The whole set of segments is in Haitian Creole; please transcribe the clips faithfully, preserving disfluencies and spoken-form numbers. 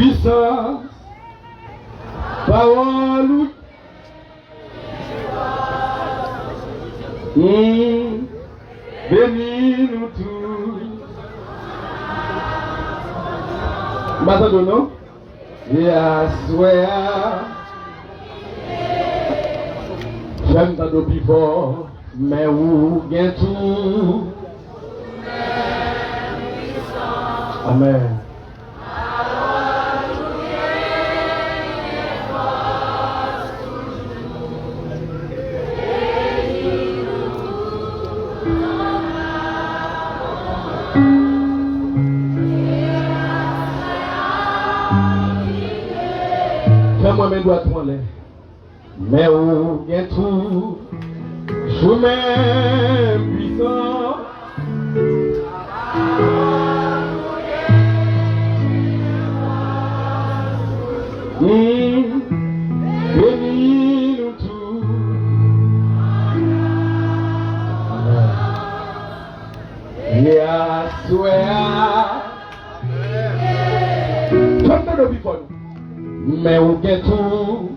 Jisas, pawòl ou. Hmm, beni nou tou. M pa tande w non. E aswè a, fè m tande w pi fò, men ou gen tou. Amèn. Fè mwen men dwat ou anlè. Men ou gen toujou men pwisan. Hmm, beni nou tou. E aswè a. Fè m tande w pi fò non. Men ou gen tou.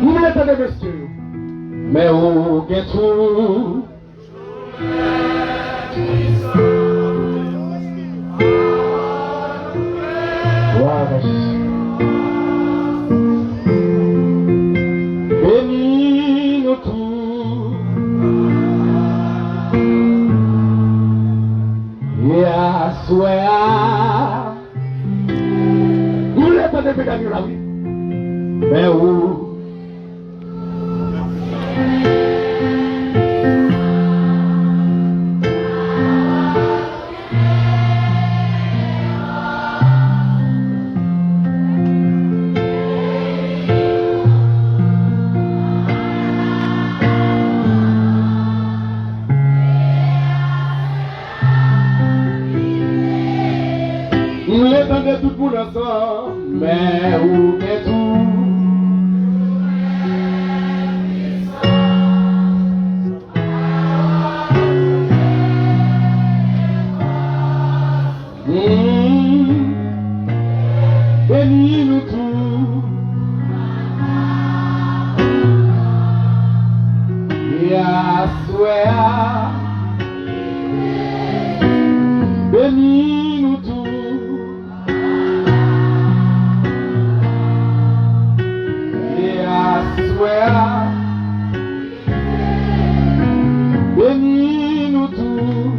M vle tande mesye yo. Men ou gen tou. Wa, beni nou tou. E aswè a. Nou lè tande medam yo la, wi. Men ou. M vle tande tout moun ansanm, men ou gen tou. Hmm. Beni nou tou. E aswè a. Beni nou tou. E aswè a. Beni nou tou.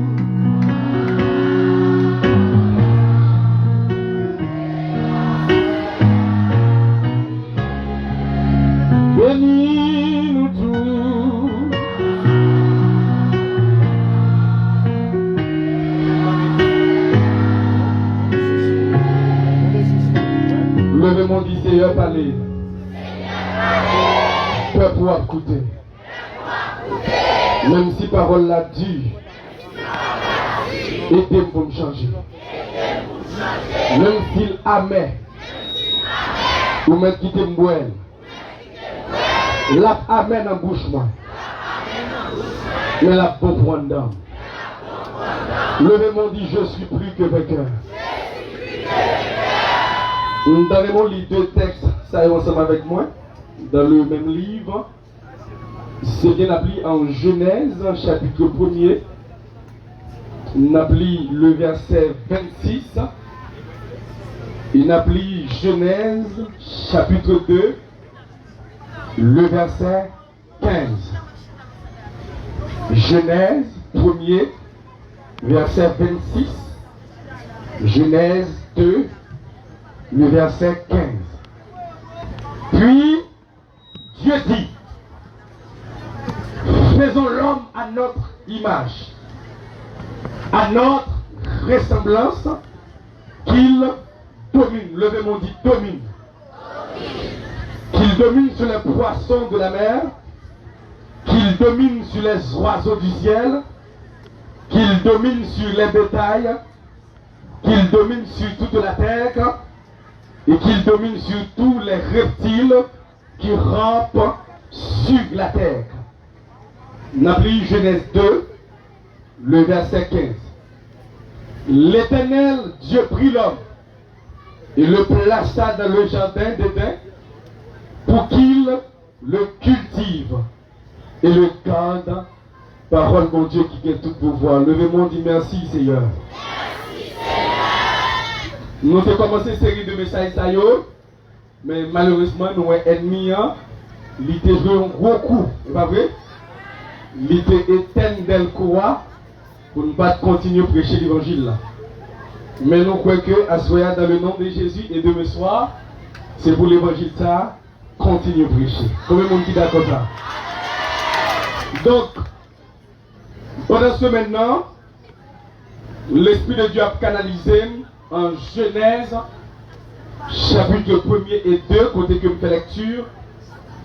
Beni nou tou. Leve men w di, Seyè, pale. Pèp ou ap koute. Menm si pawòl la di, ede m pou m chanje. Menm si l amè, ou mèt kite m bwè l. L ap amè nan bouch mwen, men l ap bon pou anndan m. Leve men w di, Je suis plus que vainqueur. M tande m li de tèks sa yo ansanm avèk mwen, dans le même livre. Se byen n ap li an Jenèz, chapit premye. N ap li le vèsè vennsis. E n ap li Jenèz, chapit de, le vèsè kenz. Jenèz premye, vèsè vennsis. Jenèz de, le vèsè kenz. Puis, Dieu dit, Faisons l'homme à notre image, à notre ressemblance, qu'il domine. Leve men w di, domine. Qu'il domine sur les poissons de la mer, qu'il domine sur les oiseaux du ciel, qu'il domine sur les bétails, qu'il domine sur toute la terre et qu'il domine sur tous les reptiles qui rampent sur la terre. N ap li Genèse deux, le verset quinze. L'Éternel Dieu prit l'homme et le plaça dans le jardin d'Éden pour qu'il le cultive et le garde. Pawòl Bondye ki gen tout pouvwa. Leve men w, di, "Mèsi, Seyè." Nou te kòmanse seri de mesaj sa yo, men malerezman, nou wè ènmi an, li te jwe yon gwo kou, e pa vre? Li te etèn bèl kou a pou n pa t kontinye preche levanjil la. Men nou kwè ke aswè a, dans le nom de Jésus, et demain soir, se pou levanjil sa a kontinye preche. Konbyen moun ki dakò sa? Donk, pandan semèn nan, Lespri de Dye ap kanalize m an Jenèz, chapit premye e de, kote ke m fè lèkti,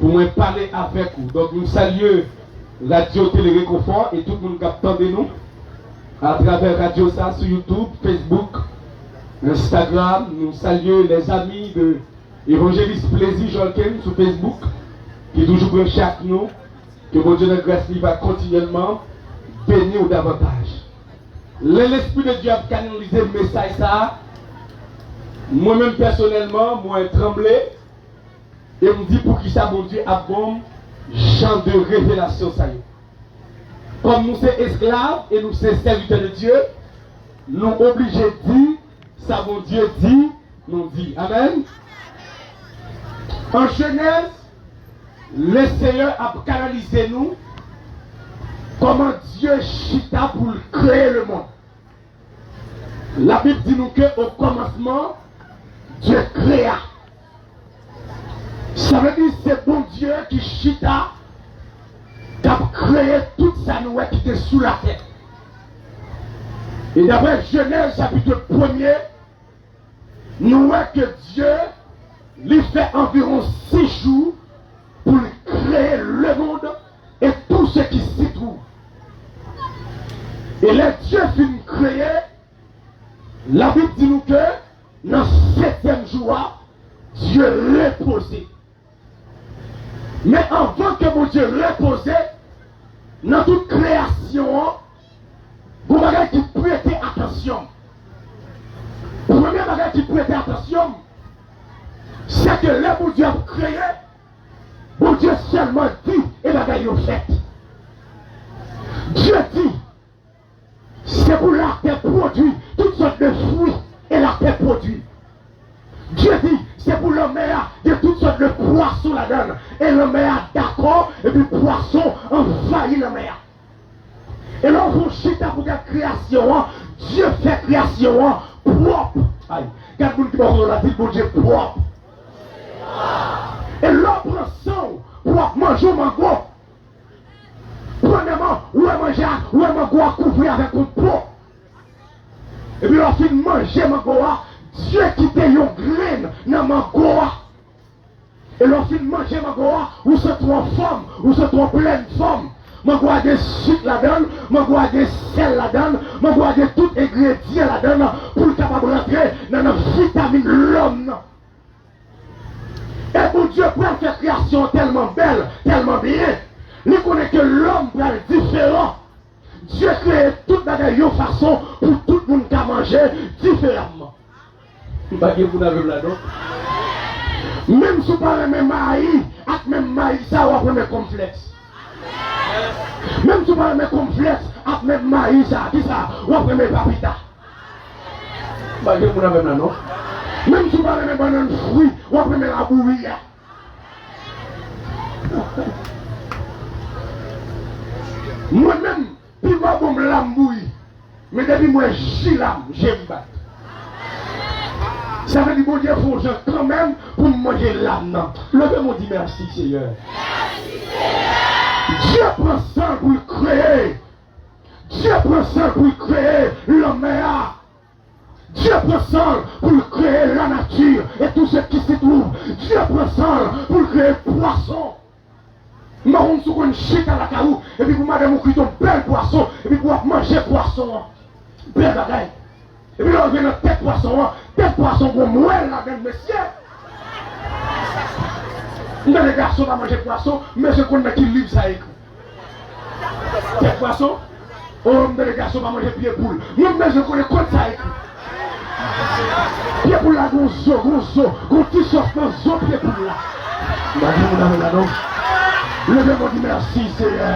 pou mwen pale avèk ou. Donk, nou salye Radyo Tele Rekonfò e tout moun k ap tande nou atravè radyo sa sou YouTube, Facebook, Instagram. Nou salye lèzami de Evanjelis Plezi Jolken sou Facebook, ki toujou branche ak nou. Ke Bondye nan gras li va kontinyèlman beni w davantaj. Lè Lespri de Dye ap kanalize mesaj sa a, mwen menm pèsonèlman, mwen tranble e m di, "Poukisa Bondye ap ban m jan de revelasyon sa yo?" Kòm nou se esklav e nou se sèvitè de Dye, nou oblije di sa Bondye di nou di. Amèn. An Jenèz, Leseyè ap kanalize nou kòman Dye chita pou l kreye lemonn. Labib di nou ke o kòmansman, Dye krea. Sa vle di se Bondye ki chita, k ap kreye tout sa nou wè ki te sou latè. E daprè Jenèz chapit premye, nou wè ke Dye, li fè anviwon sis jou pou l kreye lemonn e tout ce qui s'y trouve. E lè Dye fin kreye, Labib di nou ke nan setyèm jou a, Dye repoze. Men anvan ke Bondye repoze, nan tout kreyasyon an, gon bagay ki prete atansyon m. Premye bagay ki prete atansyon m, se ke lè Bondye ap kreye, Bondye sèlman di e bagay yo fèt. Dye di, se pou latè pwodui tout sòt de fwi, e latè pwodui. Dye di, se pou lanmè a gen tout sòt de pwason ladan l, e lanmè a dakò, epi pwason anvayi lanmè a. E lè w chita pou gad kreyasyon an, Dye fè kreyasyon an pwòp. Ay, gad moun ki bò kote w la, di l, "Bondye pwòp." E lè w pran san w pou w ap manje yon mango, premyèman, ou wè manje a, ou wè mango a kouvri avèk yon po. Epi lè w fin manje mango a, Dye kite yon grenn nan mango a. E lè w fin manje mango a, ou santi w anfòm, ou santi w an plèn fòm. Mango a gen sik ladan l, mango a gen sèl ladan l, mango a gen tout engredyan ladan l pou l kapab rantre nan, nan vitamin lòm nan. E Bondye pral fè kreyasyon an tèlman bèl, tèlman byen. Li konnen ke lòm pral diferan. Dye kreye tout bagay yon fason pou tout moun ka manje diferaman. M pa gen moun avè m la, non? Menm si w pa renmen mayi, ak menm mayi sa, w ap renmen kònflèks. Menm si w pa renmen kònflèks, ak menm mayi sa, kisa? W ap renmen papita. M pa gen moun avè m la, non? Menm si w pa renmen bannann fri, w ap renmen labouyi a. Mwen menm, pi pa bon m la m bouyi. Men depi m wè ji la, je m bat. Sa vle di Bondye fè yon jan kanmenm pou m manje lam nan. Leve men w di, "Mèsi, Seyè." Dye pran san l pou l kreye. Dye pran san l pou l kreye lanmè a. Dye pran san l pou l kreye lanati e tout ce qui s'y trouve. Dye pran san l pou l kreye pwason. M pa konn si w konn chita lakay ou, epi pou madanm ou kwit yon bèl pwason, epi pou w ap manje pwason an. Bèl bagay. Epi lè w rive nan tèt pwason an, tèt pwason gon mwèl ladan l, mesye. M tande gason pa manje pwason, m bezwen konn nan ki liv sa ekri. Tèt pwason? O, m tande gason pa manje pye poul. Mwen, m bezwen konnen kot sa ekri. Pye poul la gon zo, gon zo, gon ti sòs nan zo pye poul la. M pa di moun avè m la non. Leve men w di mèsi, Seyè.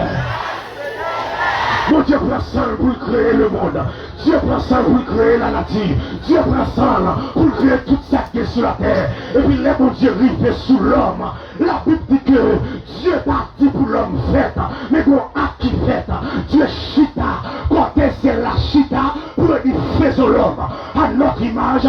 Bondye pran san l pou l kreye lemonn. Dye pran san l pou l kreye lanati. Dye pran san l pou l kreye tout sa k gen sou latè. Epi lè Bondye rive sou lòm, Labib di ke Dye pa di pou lòm fèt, men gon ak ki fèt. Dye chita kote syèl la chita pou l di, faisons l'homme à notre image,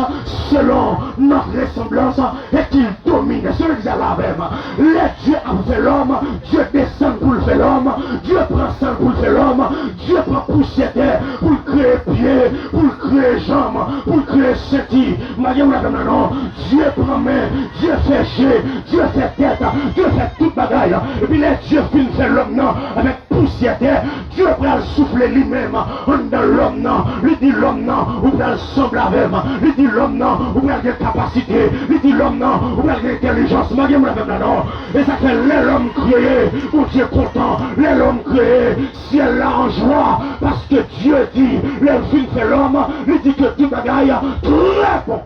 selon notre ressemblance, et qu'il domine. Se legliz la avè m. Lè Dye ap fè lòm, Dye desann pou l fè lòm, Dye pran san l pou l fè lòm, Dye pran pousyè tè pou l kreye pye, pou l kreye janm, pou l kreye senti. M pa gen moun avè m la non. Dye pran men, Dye fè je, Dye fè tèt, Dye fè tout bagay. Epi lè Dye fin fè lòm nan avèk pousyè tè, Dye pral soufle li menm anndan lòm nan. Li di lòm nan, ou pral sanble avè m. Li di lòm nan, ou pral gen kapasite. Li di lòm nan, ou pral gen entèlijans. M pa gen moun avè m la non. E sa fè lè lòm kreye, Bondye kontan. Lè lòm kreye, syèl la an jwa. Paske Dye di, lè l fin fè lòm, li di ke tout bagay trè bon.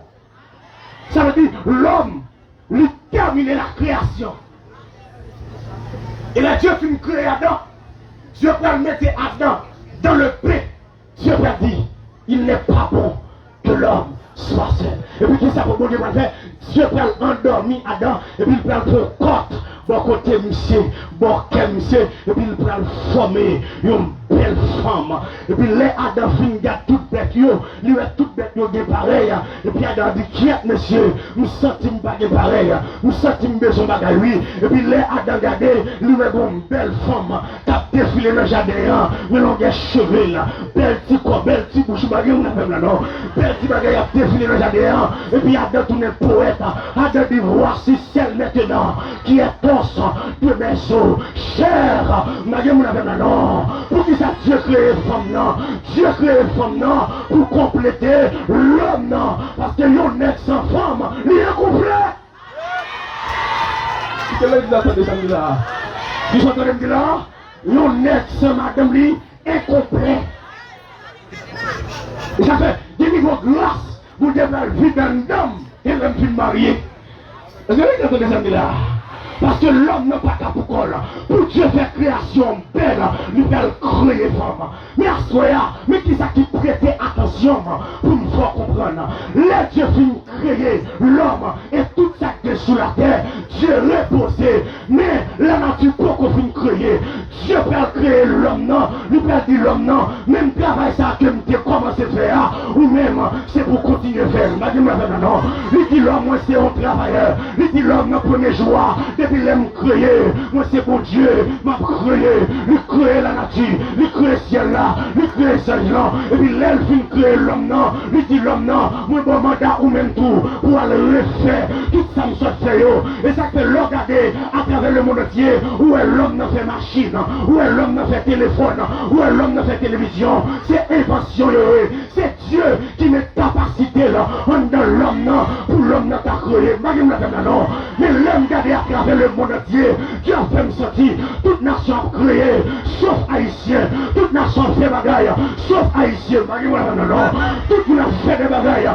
Sa vle di, lòm, li tèmine la kreyasyon. E lè Dye fin kreye Adan, Dye pral mete Adan dans le pain. Dye pral di, il n'est pas bon que l'homme soit seul. Epi kisa pou Bondye pral fè? Dye pral andòmi Adan, epi l pral pran kòt bò kote misye, bò kè misye, epi l pral fòme yon bèl fanm. Epi lè Adan fin gad tout bèt yo, li wè tout bèt yo gen parèy. Epi Adan di, kyèt mesye, m santi m pa gen parèy. M santi m bezwen bagay wi. Epi lè Adan gade, li wè gon bèl fanm k ap defile nan jaden an, men longè cheve l, bèl ti kò, bèl ti bouch, m pa gen moun avè m la non. Bèl ti bagay ap defile nan jaden an. Epi Adan tounen powèt. Adan di, voici celle maintenant qui est os de mes os, chair. M pa gen moun avè m la non. Poukisa Dye kreye fanm nan? Dye kreye fanm nan pou konplete lòm nan. Paske yon nèg san fanm, li enkonplè. Kite legliz la tande sa m di la. Kisa w tande m di la? Yon nèg san madanm li enkonplè. E sa fè, gen nivo gras Bondye pral vide anndan m, e lè m fin marye. Èske legliz la tande sa m di la? Paske lòm nan pa ka pou kò l. Pou Dye fè kreyasyon bèl, li pral kreye fanm. Men aswè a, men kisa ki prete atansyon m pou m fè w konprann. Lè Dye fin kreye lòm e tout sa k gen sou latè, Dye repoze. Men lanati poko fin kreye. Dye pral kreye lòm nan, li pral di lòm nan, menm travay sa a ke m te kòmanse fè a, ou menm, se pou w kontinye fè l. M pa gen moun avè m la non. Li di lòm, mwen se yon travayè. Li di lòm nan premye jou a, depi lè m kreye, mwen se Bondye, m ap kreye. Li kreye lanati, li kreye syèl la, li kreye zanj lan. Epi lè l fin kreye lòm nan, li di lòm nan, mwen ba w manda ou menm tou pou w al refè tout sa m sot fè yo. E sa k fè lè w gade atravè lemonn antye, ou wè lòm nan fè machin, ou wè lòm nan fè telefòn, ou wè lòm nan fè televizyon. Se envansyon yo ye. Se Dye ki met kapasite l anndan lòm nan pou lòm nan ka kreye. M pa gen moun avè m la non. Men lè m gade atravè lemonn antye, Dye ap fè m santi tout nasyon ap kreye, sof Ayisyen. Tout nasyon ap fè bagay, sof Ayisyen. M pa gen moun avè m la non. Tout moun ap fè de bagay.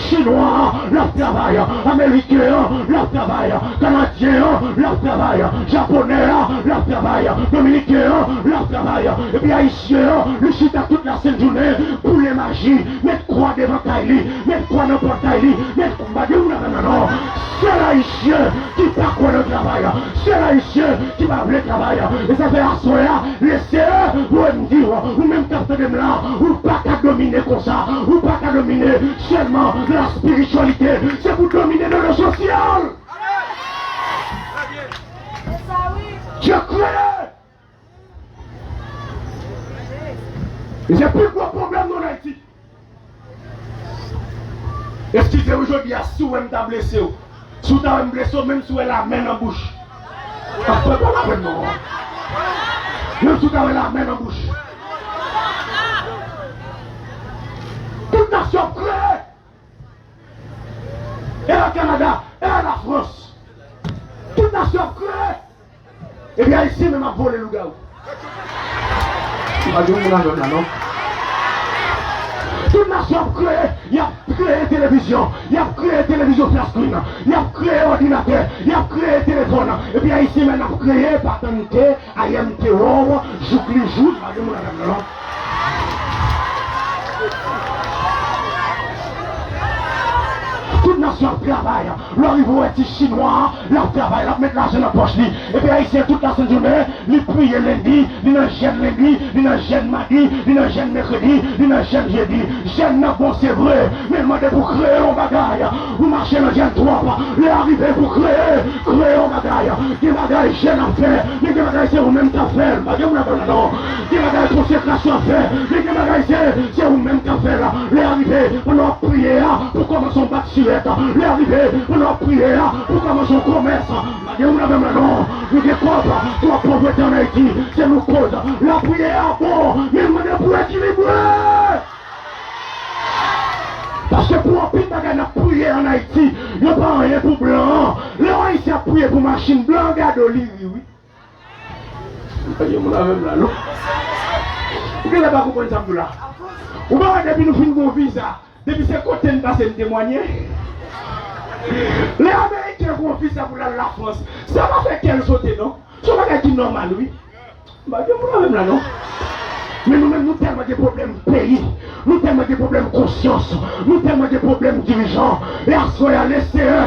Chinwa l ap travay, Ameriken an l ap travay, Kanadyen an l ap travay, Japonè a l ap travay, Dominiken an l ap travay. Epi Ayisyen an, li chita tout lasent jounen, boule maji, met kwa devan kay li, met kwa nan pòt kay li, met kwa, m pa gen moun avè m la non. Sèl Ayisyen ki pa kwè nan travay, sèl Ayisyen ki pa vle travay. E sa fè aswè a, leseye, mwen m di w, ou menm k ap tande m la, ou pa ka domine konsa, ou pa ka domine sèlman nan la spirityalite, se pou w domine nan le sosyal. Dye kreye. E se pi gwo pwoblèm nou ann Ayiti. Eskize w jodi a si w wè m ta blese w. Si w ta wè m blese w, menm si w wè lamen nan bouch. Apre pa lapenn non. Menm si w ta wè lamè nan bouch. Tout nasyon ap kriye. E Kanada, e Lafrans. Tout nasyon ap kriye. Epi Ayisyen menm ap vole lougawou. Pa gen moun avè m la, non. Tout nasyon ap kriye, y ap kreye televizyon, y ap kreye televizyon flat screen, y ap kreye òdinatè, y ap kreye telefòn. Epi Ayisyen menm ap kreye patante, I M T, wow, jouk li jou, pa gen moun avè m la, non. Tout nasyon ap travay. Lè w rive w wè ti chinwa a, l ap travay, l ap met lajan nan pòch li. Epi Ayisyen tout lasent jounen, li priye lendi, li nan jèn lendi, li nan jèn madi, li nan jèn mèkredi, li nan jèn jedi. Jèn nan bon se vre, men l mande pou kreye yon bagay. Nou mache nan jèn twòp. Lè a rive pou kreye, kreye yon bagay. Gen bagay jèn ap fè, men gen bagay se ou menm k ap fè l. Pa gen moun ap fè l non. Gen bagay konsekrasyon ap fè, men gen bagay se, se ou menm k ap fè l. Lè a rive, pandan w ap priye a, pou kòmanse yon bat sirèt. Lè a rive, pandan w ap priye a, pou kòmanse yon komès. Pa gen moun avè m la non. Nou gen kòb, twòp povrete ann Ayiti, se nou koz. Lapriyè a bon, men l mande pou ekilibre. Paske pou anpil bagay n ap priye ann Ayiti, yo pa anyen pou blan an. Lè yon Ayisyen ap priye pou machin, blan an gade w, li ri wi. Pa gen moun avè m la non. Ou genlè pa konprann sa m di w la. Ou pa wè depi nou fin gen yon viza, depi se kote n pase n temwanye. Lè Ameriken gen yon viza pou l al Lafrans, sa pa fè kè l sote non. Se yon bagay ki nòmal wi. Pa gen moun avè m la non. Men nou menm nou tèlman gen pwoblèm peyi, nou tèlman gen pwoblèm konsyans, nou tèlman gen pwoblèm dirijan. E aswè a, le Seyè,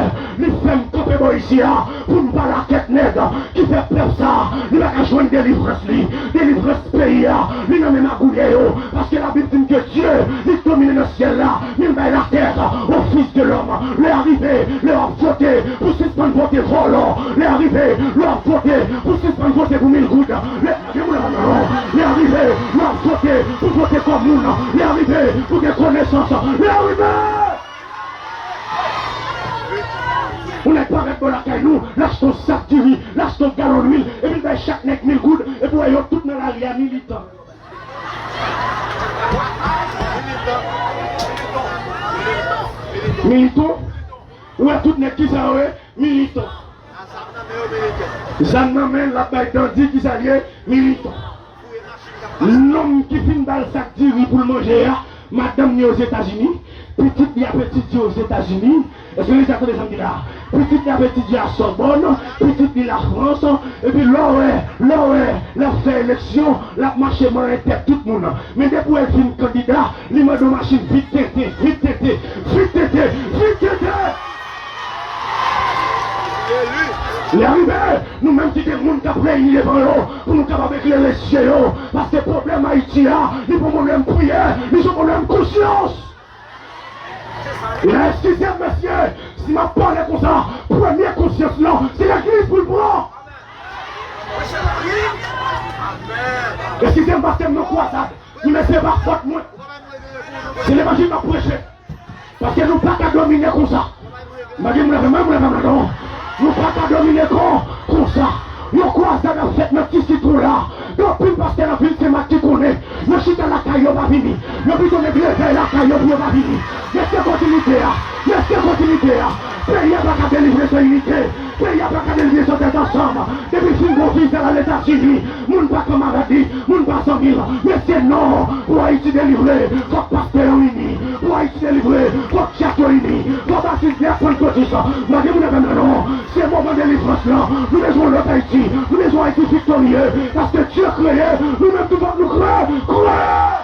li fè m kanpe bò isi a pou m pale a kèk nèg ki fè pèp sa a, li pa ka jwenn delivrans li. Delivrans peyi a, li nan men magouyè yo. Paske Labib di n ke Dye, li domine nan syèl la, men l bay latè o fis de lòm. Lè a rive, lè w ap vote pou sispann vote vòlò. Lè a rive, lè w ap vote pou sispann vote pou mil goud. Lè, gen moun la, non. Lè a rive, lè w ap vote pou vote kò moun. Lè a rive pou gen konesans. Lè a rive! Yon nèg parèt bò lakay nou, l achte yon sak diri, l achte yon galon lwil, epi l bay chak nèg mil goud, epi w wè yo tout nan lari a militan. Militan. Ou wè tout nèg ki sa yo ye? Militan. Zam nan men l ap bay bandi ki sa l ye? Militan. Nonm ki fin ba l sak diri pou l manje a, madanm ni Ozetazini, pitit li ap etidye Ozetazini. Èske legliz la tande sa m di la? Pitit li ap etidye a Sòbòn, pitit li Lafrans, epi lè w wè, lè w wè, l ap fè eleksyon, l ap mache manyen tèt tout moun. Men depi w wè l fin kandida, li mande w machin vit tenten, vit tenten, vit tenten, vit tenten. Lè rive, nou menm ki gen moun k ap reyini devan yo, pou nou kapab eklere zye yo, paske pwoblèm Ayiti a, li pa yon pwoblèm priyè, li se yon pwoblèm konsyans. E eskize m, mesye, si m ap pale konsa, premye konsyans lan, se legliz pou l pran. Eskize m, pastè, m nan kwazad. Wi, men se pa fòt mwen. Se levanjil m ap preche. Paske nou pa ka domine konsa. M pa gen moun avè m, moun avè m la non. Nou pa ka domine kon, konsa. Yon kwazad ap fèt nan Ti Sitwon la. Gen anpil pastè nan vil Senmak ki konnen. Yo chita lakay yo pa vini. Yo pito met revèy lakay yo pou yo pa vini. Mesye kontinite a. Mesye kontinite a. Peyi a pa ka delivre san inite. Peyi a pa ka delivre san tèt ansanm. Depi fin gon viza al Etazini, moun pa kanmarad li, moun pa zanmi l. Mesye non, pou Ayiti delivre, fòk pastè yo ini. Pou Ayiti delivre, fòk dyak yo ini. Fòk batis, dyak, pantekotis. M pa gen moun avè m la non. Se moman delivrans lan. Nou bezwen yon lòt Ayiti. Nou bezwen yon Ayiti viktorye. Paske Dye kreye, nou menm tou fòk nou kreye. Kreye!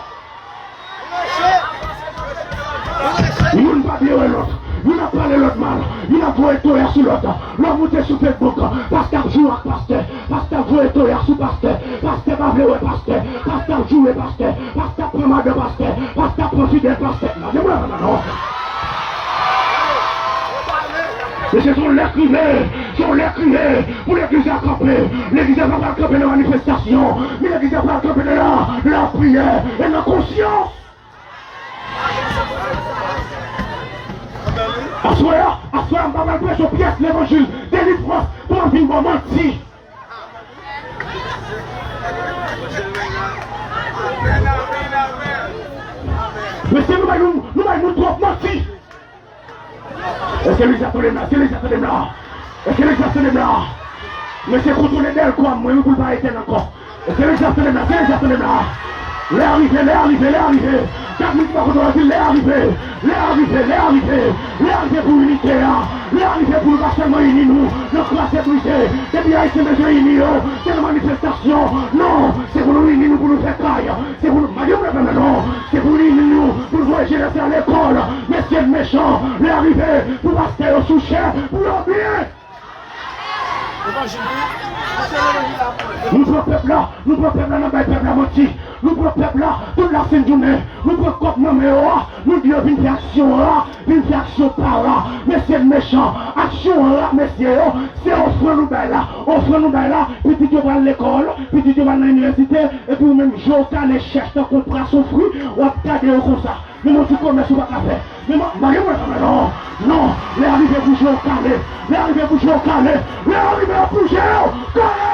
Youn pa byen wè lòt. Youn ap pale lòt mal. Youn ap voye toya sou lòt. Lè w moute sou Facebook, pastè ap joure ak pastè. Pastè ap voye toya sou pastè. Pastè pa vle wè pastè. Pastè ap joure pastè. Pastè ap pran madan pastè. Pastè ap pran fidèl pastè. Pa gen moun avè m la non. Mesye, se yon lè k rive. Se yon lè k rive pou legliz la kanpe. Legliz la pa pral kanpe nan manifestasyon. Men legliz la pral kanpe nan la, lapriyè e nan konsyans. Aswè a, aswè a, m pa pral preche yon pyès levanjil delivrans pou m ap vin ba w manti. Mesye, nou bay nou, nou bay nou twòp manti. Èske legliz la tande m la? Èske legliz la tande m la? Èske legliz la tande m la? Mesye, kontwole dèlkwa mwen wi pou l pa etèn ankò. Èske legliz la tande m la? Èske legliz la tande m la? Lè a rive, lè a rive, lè a rive. Gad moun ki pa kontwole di lè a rive. Lè a rive, lè a rive. Lè a rive pou inite a. Lè a rive pou nou pa sèlman ini nou nan kraze brize. Depi Ayisyen bezwen ini yo, se nan manifestasyon. Non, se pou nou ini nou pou nou fè kay. Se pou nou, mande mwen la non. Se pou nou ini nou pou nou voye jenès la lekòl. Mesye mechan, lè a rive pou pastè yo sou chè, pou yo byen. Nou pran pèp la, nou pran pèp la nan bay pèp la manti. Nou pran pèp la tout la senn jounen. Nou pran kòb nan men yo a, nou di yo vin fè aksyon a, vin fè aksyon pa la. Mesye mechan, aksyon an la, mesye yo, se ofrann nou bay la. Ofrann nou bay la, pitit yo pral lekòl, pitit yo pral nan inivèsite, epi ou menm je w kale chèch tankou pwa soufri, w ap gade yo konsa. Men yon ti komès ou pa ka fè. Men m ap mare mwen kanmenm. Non, non. Lè a rive pou je w kale. Lè a rive pou je w kale. Lè a rive pou je w kale.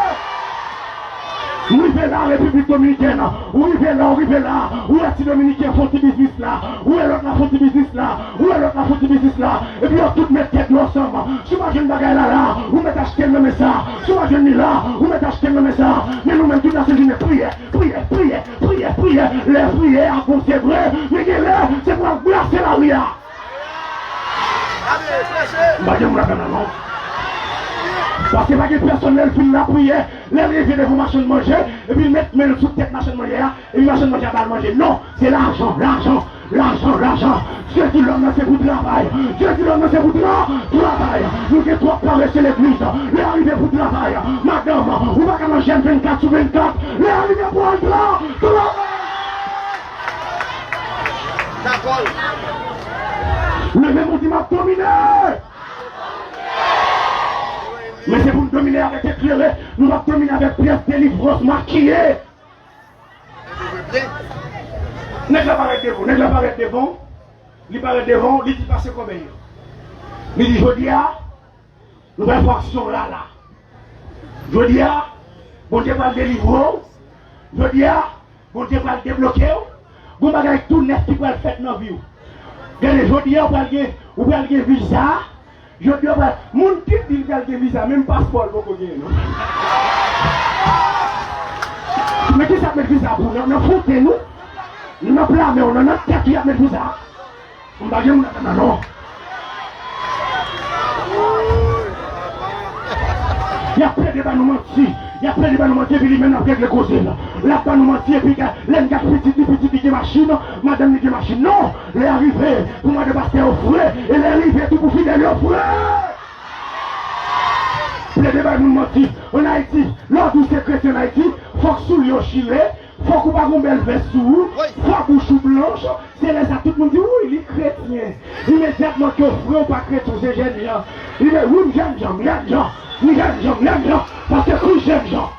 M rive la, Repiblik Dominikèn. Ou rive la, ou rive la. Ou wè ti Dominiken fè yon ti biznis la. Ou wè lòt la fè yon ti biznis la. Ou wè lòt la fè yon ti biznis la. Epi yo tout met tèt yo ansanm. Si w pa jwenn bagay la la, ou mèt achte l nan men sa. Si w pa jwenn li la, ou mèt achte l nan men sa. Men nou menm tout la se jounen priyè, priyè, priyè. Priyè, priyè, lè priyè a bon se vre, men gen lè se pou al brase lari a. M pa gen moun ladan nan non. Paske pa gen pèsonn lè l fin lapriyè, lè l rive devan machann manje, epi l met men l sou tèt machann manje a, epi machann manje a ba l manje. Non, se lajan, lajan, lajan, lajan. Dye di lòm nan se pou travay. Dye di lòm nan se pou tra, travay. Nou gen twòp parese legliz. Lè a rive pou travay. Madanm, ou pa ka nan jèn vennkat sou vennkat. Lè a rive pou al tra, travay. Leve men w di m ap domine. Men se pou n domine avèk eklere. Nou p ap domine avèk pyès delivrans makiye. Nèg la parèt devan w, nèg la parèt devan w, li parèt devan w, li di pase kòbèy yo. Li di, jodi a, nou pral fè aksyon lala. Jodi a, Bondye pral delivre w. Jodi a, Bondye pral debloke w. Gon bagay tou nèf ki pral fèt nan vi w. Gade, jodi a, ou pral gen, ou pral gen viza. Jodi a pral, moun ki di l pral gen viza, menm paspò l poko genyen non. Men kisa ap met viza pou w? Nan, nan fontenn ou? Nan pla men w, nan, nan tèt ou y ap met viza? M pa gen moun nan non. Y ap plede ba nou manti. Y ap plede ba nou manti epi li menm l ap regle koze l. L ap ba nou manti epi lè n gad pitit li, pitit li gen machin, madanm li gen machin. Non! Lè a rive pou madan pastè yo fre, e lè rive tou pou fidèl yo fre. Plede bay moun manti. Ann Ayiti, lè w di w se kretyen ann Ayiti, fòk soulye w chire, fòk ou pa gon bèl vès sou ou, fòk bouch ou blanch. Se lè sa tout moun di, wi, li kretyen. Imedyatman ke w fre, ou pa kretyen, ou se jènjan. Li di, wi, m jènjan, m jènjan, m jènjan, m jènjan, paske Kris jènjan.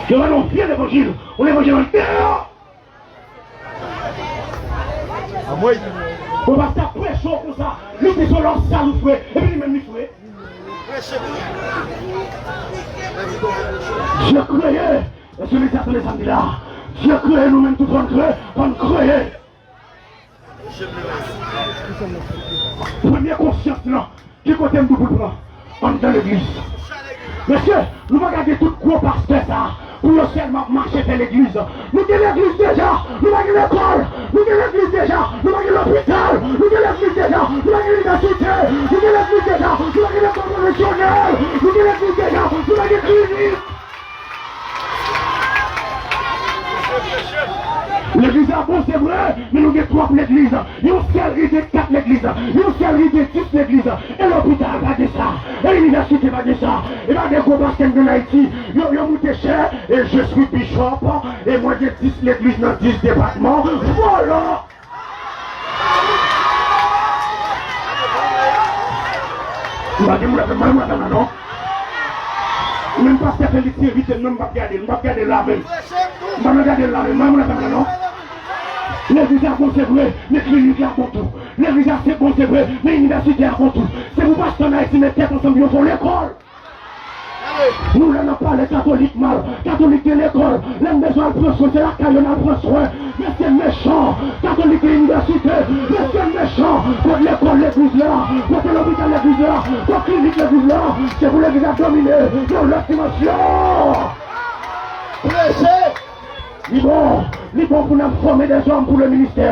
Yo ba nou yon vye levanjil, yon levanjil andeyò. Anmwey. Bon, pastè ap preche w konsa, li di se lòm sal ou fre, epi li menm li fre. Dye kreye, èske legliz la tande sa m di la? Dye kreye, nou menm tou fò n kreye, fò n kreye. Premye konsyans lan, ki kote m dwe pou l pran? Anndan legliz. Mesye, nou pa ka gen tout gwo pastè sa a pou yo sèlman ap mache fè legliz. Nou gen legliz deja, nou pa gen lekòl. Nou gen legliz deja, nou pa gen lopital. Nou gen legliz deja, nou pa gen inivèsite. Nou gen legliz deja, nou pa gen lekòl pwofesyonèl. Nou gen legliz deja, nou pa gen klinik. Legliz la bon, se vre, men nou gen twòp legliz. Yon sèl ri gen kat legliz. Yon sèl ri gen dis legliz. E lopital pa gen sa. E inivèsite pa gen sa. E pa gen gwo pastè m gen Ayiti. Yo, yo moute chè. E je suis bishop. E mwen gen dis legliz nan dis depatman. Vòlò! M pa gen moun ap fè mal mwen la non. Menm pastè Felix envite m non, m p ap gade l, m p ap gade l la menm. M pa nan gade l la menm, mwen mwen ap fè mal non. Legliz la bon se vre, men klinik la bon tou. Legliz la se bon se vre, men inivèsite a bon tou. Se pou pastè ann Ayiti met tèt ansanm pou yo fè yon lekòl. Nou la n ap pale katolik mal. Katolik gen lekòl. Lè n bezwen al pran swen, se lakay yo n al pran swen. Mesye mechan. Katolik gen inivèsite. Mesye mechan. Kot lekòl legliz la? Kote lopital legliz la? Kot klinik legliz la? Se pou legliz la domine nan lòt dimansyon. Preche! Li bon, li bon pou n ap fòme dèzòm pou le ministè.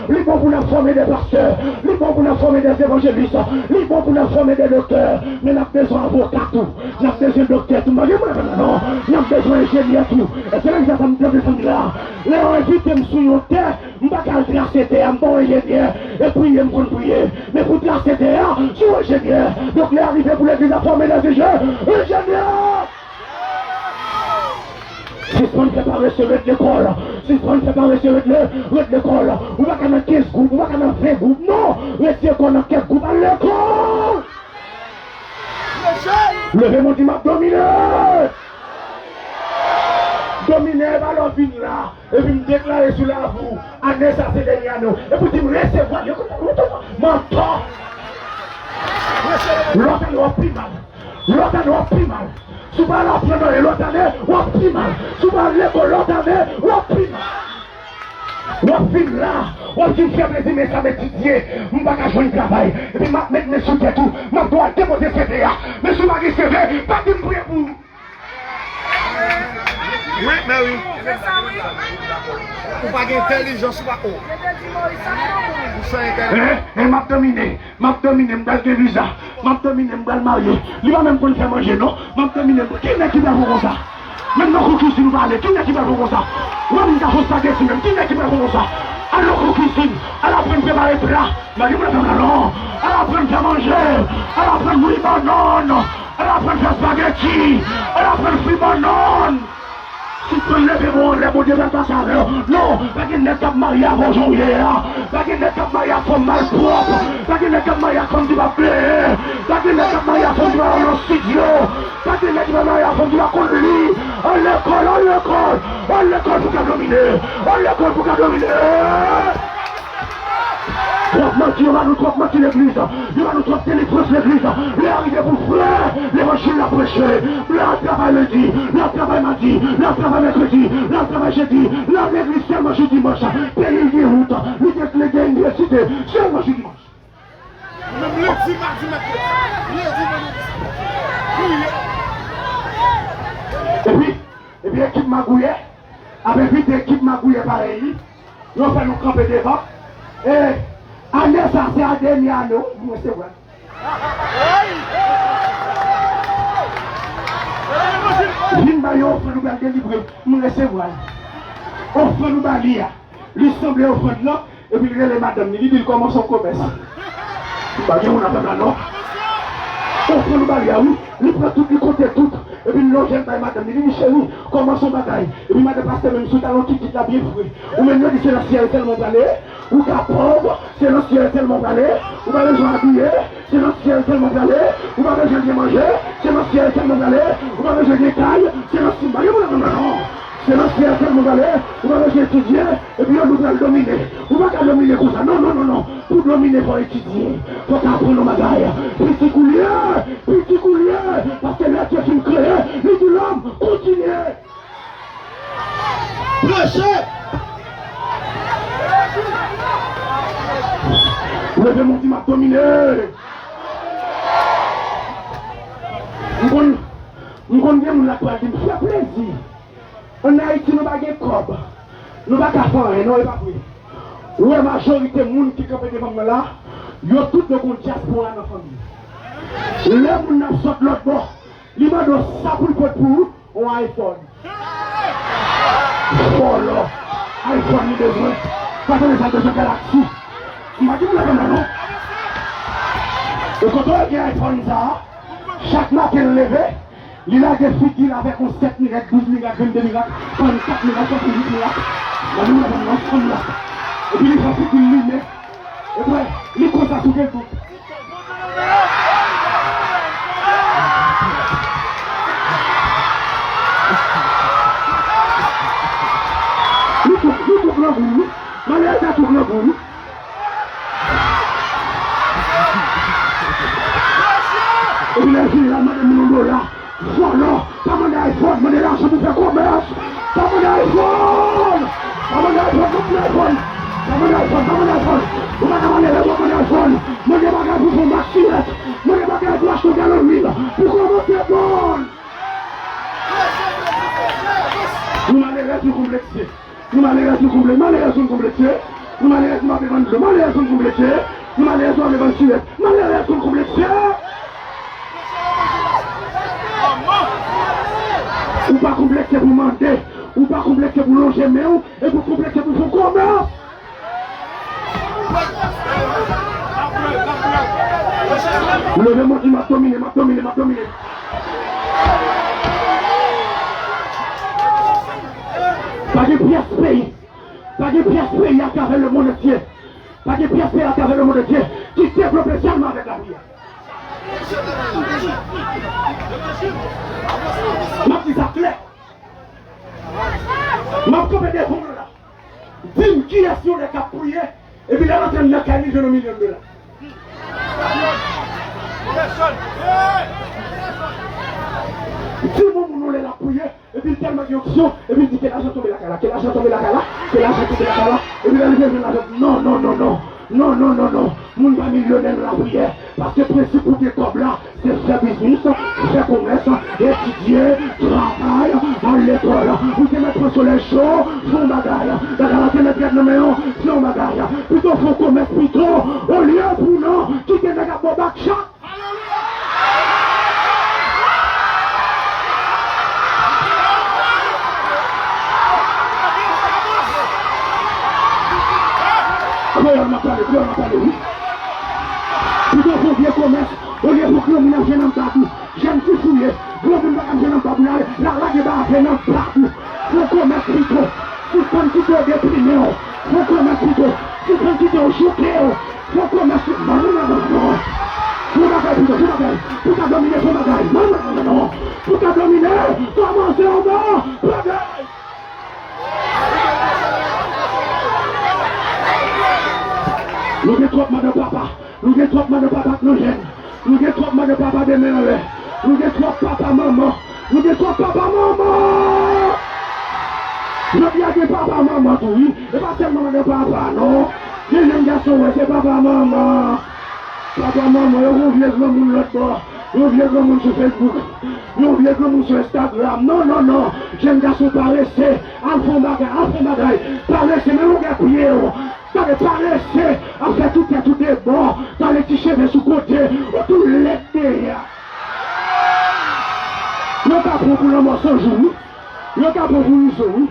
Li bon pou n ap fòme dè pastè. Li bon pou n ap fòme dè evanjelis. Li bon pou n ap fòme dè doktè. Men n ap bezwen avoka tou. N ap bezwen doktè tou. M pa gen pwoblèm nan non. N ap bezwen enjenyè tou. E se lè sa m tande fanmi la. Lè yo envite m sou yon tè, m pa ka al trase tè a, m pa yon enjenyè. E priye, m konn priye. Men pou trase tè a, se yon enjenyè. Donk, lè a rive pou legliz la fòme dè enjenyè. Enjenyè! Sispann fè parese, ret lekòl. Sispann fè parese, ret le, ret lekòl. Ou pa ka nan kenz gwoup, ou pa ka nan ven gwoup, non. Retire kò w nan kèk gwoup, al lekòl. Leve men w, di, m ap domine. Domine, e pa lè w vin la, epi m deklare sou lavi w, ane sa se dènye ane w. Epi w di m resevwa l, yo kote w, mantò. Lòt ane w ap pi mal. Lòt ane w ap pi mal. Si w pa al aprann anyen lòt ane, w ap pi mal. Si w pa al lekòl lòt ane, w ap pi mal. W ap vin la, w ap di m fè plezi, men sa m etidye, m pa ka jwenn travay. Epi m ap met men sou tèt ou, m ap di w al depoze C V a. Men si w pa gen C V, pa di m priye pou ou. Wi, men wi. Ou pa gen entèlijans, ou pa, o. Ou san entèlijans. Hein? Hein, m ap domine. M ap domine, m pral gen viza. M ap domine, m pral marye. Li pa menm konn fè manje, non. M ap domine, m... Ki nèg ki pral fè konsa? Menm nan kou kizin ou pa ale, ki nèg ki pral fè konsa? Ou pa vin ka fè spageti menm, ki nèg ki pral fè konsa? Al nan kou kizin, al aprann prepare pla. M pa gen pwoblèm nan non. Al aprann fè manje, al aprann bouyi bannann, al aprann fè spageti, al aprann fri bannann. Sispann leve men w anlè, Bondye pral pase avè w. Non, pa gen nèg k ap marye avè w jan w ye a. Pa gen nèg k ap marye ak fanm malpwòp. Pa gen nèg k ap marye ak fanm ki p ap plenyen. Pa gen nèg k ap marye ak fanm ki pa nan estidyo. Pa gen nèg ki pral marye ak fanm ki pa konn li. Al lekòl, al lekòl, al lekòl pou w ka domine. Al lekòl pou w ka domine. Twòp manti, yo ba nou twòp manti legliz. Yo ba nou twòp delivrans legliz. Lè a rive pou frè levanjil la preche. Lè a travay lendi, lè a travay madi, lè a travay mèkredi, lè a travay jedi. Lè a legliz sèlman jou dimanch. Peyi l gen wout, li gen, li gen inivèsite sèlman jou dimanch. Menm lendi, madi, mèkredi, lendi, vandredi, samdi. Priye. Epi, epi ekip magouyè ap envite ekip magouyè parèy li. Yo fè nou kanpe devan. E ane sa se a dènye ane w, m resevwa l. Vin ba yo ofrann ou pral delivre, m resevwa l. Ofrann ou ba li a, li sanble ofrann nan, epi l rele madanm li, li di l kòmanse yon komès. M pa gen moun ap fè m la non. Ofrann ou ba li a wi. Li pran tout, li konte tout. Epi l lonje l bay madanm li, li di, cheri, kòmanse yon bagay. Epi madan pastè menm sou talon kitit la byen fre. Ou menm yo di se nan syèl sèlman w prale. Ou ka pòv, se nan syèl sèlman w prale. Ou pa bezwen abiye, se nan syèl sèlman w prale. Ou pa bezwen byen manje, se nan syèl sèlman w prale. Ou pa bezwen gen kay, se nan syèl, pa gen pwoblèm nan non. Se nan syèl sèlman w prale. Ou pa bezwen etidye, epi yo di w pral domine. Ou pa ka domine konsa. Non, non, non, non. Pou domine, fò w etidye. Fò w ka aprann yon bagay. Piti kou l ye, piti kou l ye. Paske lè Dye fin kreye, li di lòm, kontinye. Preche! Leve men w, di, m ap domine. M konn, m konn gen moun la k pral di m, fè plezi. Ann Ayiti, nou pa gen kòb. Nou pa ka fè anyen, non, e pa vre. Ou wè majorite moun ki kanpe devan m nan la, yo tout yo gon dyaspora nan fanmi. Lè moun nan sot lòt bò, li mande w sa pou l pot pou ou, yon iPhone. Vòlò. iPhone li bezwen. Pa tande sa l bezwen Galaxy. M pa di pou l nan non. E kote w gen iPhone sa a? Chak maten l leve, li lage figi l avèk yon sèt mirak, douz mirak, vennde mirak, trannkat mirak, swasannwit mirak. Nan nou nan fanm nan. Epi li fè figi l limen. Epi li konsa sou Facebook. Li tou, li tou grangou, wi. Malè sa tou grangou, wi. Epi lè l fini, l al mande moun yon dola. Vòlò, pa mande iPhone, mande lajan pou fè komès. Pa mande iPhone! Pa mande iPhone, pa mande iPhone! Pa mande iPhone, pa mande iPhone! Ou pa ka mande lè pou mande iPhone! Mande bagay pou fè yon maksinèt! Mande bagay pou achte yon galon lwil! Pou kòmanse bon! Nou malerèz, nou konplekse. Nou malerèz, nou konplekse. Malerèz, nou konplekse. Nou malerèz, nou pa vle vann dlo. Malerèz, nou konplekse. Nou malerèz, nou pa vle vann siwèt. Malerèz, nou konplekse. Ou pa konplekse pou mande. Ou pa konplekse pou lonje men w. Epi w konplekse pou fè w kòman. Leve mwen di m ap domine, m ap domine, m ap domine. Pa gen pyès peyi, pa gen pyès peyi atravè lemonn antye, pa gen pyès peyi atravè lemonn antye ki devlope sèlman avèk lapriyè. M ap di sa klè. M ap kanpe devan w la. Di m kiyès yon nèg k ap priye, epi lè l antre nan kay li, jwenn yon milyon dola. Di m yon moun ou lè l ap priye, epi l tèlman gen onksyon, epi l di, "Ke lajan tonbe lakay la, ke lajan tonbe lakay la, ke lajan tonbe lakay la," epi lè l rive jwenn lajan, non, non, non, non. Non, non, non, non. Moun pa milyonè nan lapriyè. Paske prensip pou gen kòb la, se fè biznis, fè komès, etidye, travay, al lekòl. Ou te mèt pran solèy cho, fè yon bagay. Bagay la te mèt rèd nan men w, fè yon bagay. Pito fè yon komès pito, olye pou nan kite nèg ap ba w bak chat. Kreyòl m ap pale, kreyòl m ap pale, wi. Pito fè yon vye komès, olye pou granmoun ap jwenn anba dou. Jèn ti fouye, granmoun pa ka jwenn anba dou, la, la, lage ba avè nan anba dou. Fè yon komès pito. Sispann kite yo deprime w. Fè yon komès pito. Sispann kite yo chouke w. Fè yon komès pito. Manman nan manman. Fè yon bagay pito, fè yon bagay. Pou ta domine, fè yon bagay. Manman nan manman. Pou ta domine, kòmanse yon bon bagay. Nou gen twòp madan papa. Nou gen twòp madan papa k nan jèn. Nou gen twòp madan papa de men anlè. Nou gen twòp papa manman. Nou gen twòp papa manman. Jodi a gen papa manman tou, wi. E pa sèlman madan papa, non. Gen jèn gason, wè, se papa manman. Papa manman, yo gen yon vye granmoun lòt bò. Yon vye granmoun sou Facebook. Yon vye granmoun sou Instagram. Non, non, non. Jèn gason parese. Al fè yon bagay, al fè yon bagay. Parese, men longè pye w. Gade parese ap fè tout tèt ou debò, gade ti cheve sou kote, ou tou lèd dèyè. Yo ka pran pou lanmò san jou, wi. Yo ka pran pou izo, wi.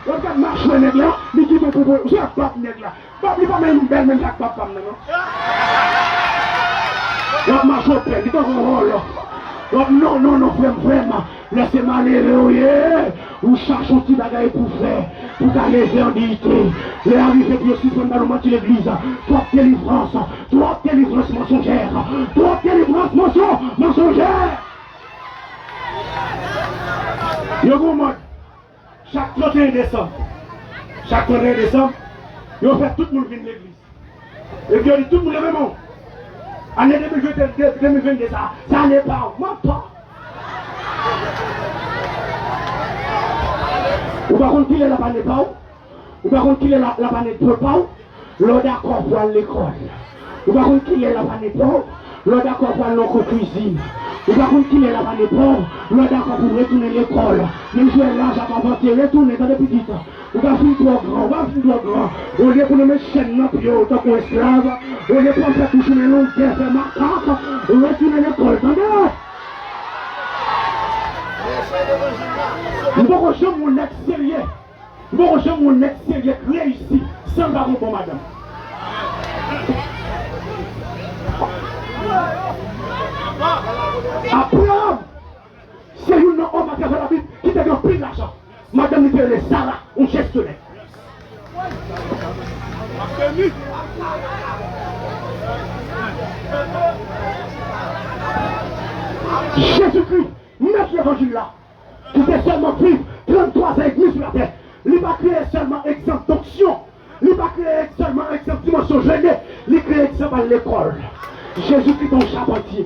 Yo ka machwè nèg la, li kite pou, pou, se bab nèg la. Bab li pa menm bèl menm jan ak bab pa m nan, non. Y ap mache w pè, li tankou yon vòlò. Y ap, non, non, non, frè m, frè m. Lè se malere w ye, ou chache yon ti bagay pou fè, pou ka leve an diyite. Lè a rive pou yo sispann ba nou manti legliz. Twòp delivrans, twòp delivrans mansonjè, twòp delivrans manson-, mansonjè. Yo gon mòd, chak trannteyen desanm, chak trannteyen desanm, yo fè tout moun vin legliz. Epi yo di tout moun leve men w. Ane de mil vennde, de mil vennde sa, se ane pa w. Manti. Ou pa konn kilè l ap ane pa w. Ou pa konn kilè l ap, l ap ane dwòl pa w. Lè w dakò pou al lekòl. Ou pa konn kilè l ap ane pa w. Lè w dakò pou al nan kou kwizin. Ou pa konn kilè l ap ane pa w. Lè w dakò pou retounen lekòl. Men jwè laj ap avanse, retounen, tande pitit. Ou pa fin twò gran, ou pa fin twò gran. Olye pou nou met chèn nan pye w tankou esklav, olye pou w fè bouch ou men longè, fè makak, retounen lekòl, tande! M poko janm wè yon nèg serye, m poko janm wè yon nèg serye k reyisi san l pa gen yon bon madanm. Abraram, se youn nan òm atravè Labib ki te gen anpil lajan. Madanm li te rele Sara, yon jestyonè. Jezikri, mèt levanjil la, ki te sèlman viv tranntwa zan edmi sou latè, li pa kreye sèlman egzanp donksyon, li pa kreye sèlman egzanp dimansyon jene, li kreye egzanp al lekòl. Jezikri te yon chapantye.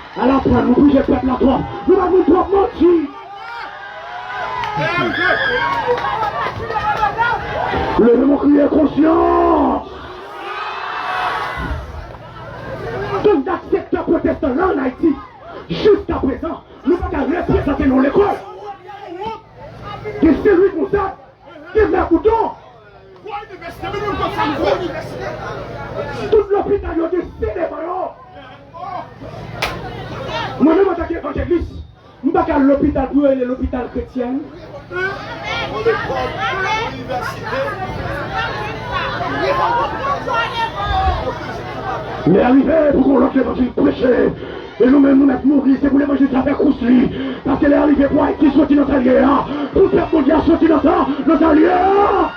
Ala pran, nou bouje pèp la twòp. Nou pa vin twòp manti. Leve men, kriye konsyans. Donk, dat sektè pwotestan la ann Ayiti, jiskaprezan, nou pa ka reprezante nan lekòl. Gen Sen Lwi konsa, gen Mè Bouton. Tout lopital yo gen Sen devan yo. Mwen menm, antanke evanjelis, m pa ka al lopital pou yo rele lopital kretyen. Lè a rive pou gon lòt levanjil preche. E nou menm, nou mèt mouri, se pou levanjil sa fè kous li. Paske lè a rive pou Ayiti soti nan sa l ye a, pou pèp Bondye a soti nan sa, nan sa l ye a.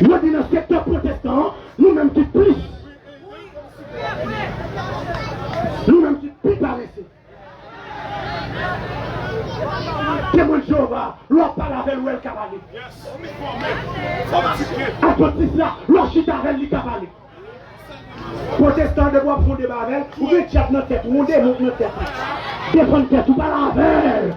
Yo di nan sektè pwotestan an, nou menm ki plis, nou menm ki pi parese. Temwen Jewova, lè w ap pale avè l, ou wè l ka pale. Advantis la, lè w chita avè l, li ka pale. Pwotestan, depi w ap fè yon deba avè l, ou gen dyab nan tèt ou, yon demon nan tèt ou. Defann tèt ou, pale avè l.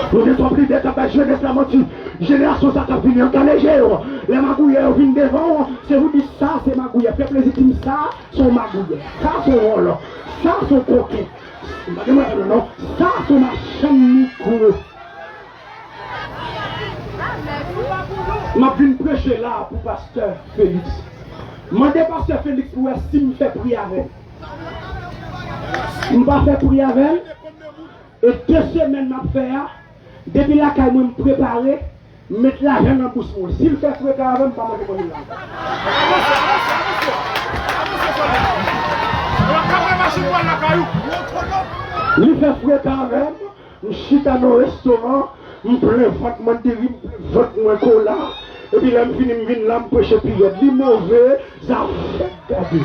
Nou gen twòp lidè k ap bay jenès la manti. Jenerasyon sa k ap vini an, kale je yo. Lè magouyè yo vin devan w, se ou di sa se magouyè. Fè plezi, di m sa se yon magouyè. Sa se yon vòlò. Sa se yon koken. M pa gen mwen non. Sa se yon machann mikwo. M ap vin preche la pou pastè Felix. Mande pastè Felix pou wè si m fè pri avè l. M pa fè pri avè l. E de semèn m ap fè a, depi lakay mwen m prepare, m met lajan nan bous mwen. Si l fè freka avè m, m pa manje manje la. Li fè freka avè m, m chita nan restoran, m plen vant mwen diri, m plen vant mwen kola, epi lè m fini m vin la, m preche pi rèd. Li move, zafè gade.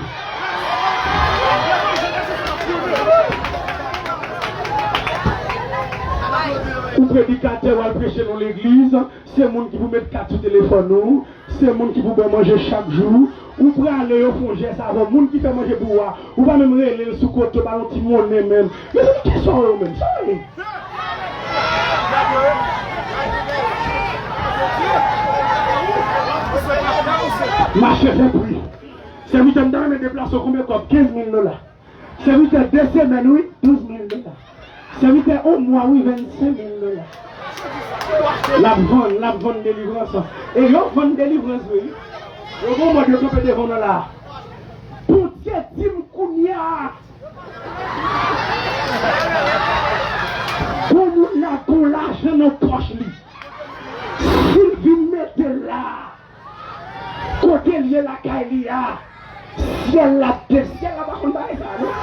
Ou predikatè, w al preche nan legliz, se moun ki pou met kat sou telefòn ou, se moun ki pou ba w manje chak jou. Ou prale, yo fè yon jès avè w. Moun ki fè manje pou ou a, ou pa menm rele l sou kote, ba l yon ti monnen menm. Mezanmi, kisa w ye menm? Sa w ye? Mache fè pri. Sèvitè, m ta renmen deplase w, konbyen kòb? Kenz mil dola. Sèvitè de semèn, wi, douz mil dola. Sèvitè yon mwa, wi, vennsenk mil dola. L ap vann, l ap vann delivrans. E yo vann delivrans vre, wi. Yo gon mòd yo kanpe devan w nan la. Bondye di m kounye a, pou moun la gon lajan nan pòch li, si l vin mete l la, kote l ye lakay li a, syèl la ap de-, syèl la pa konn bagay sa a, non.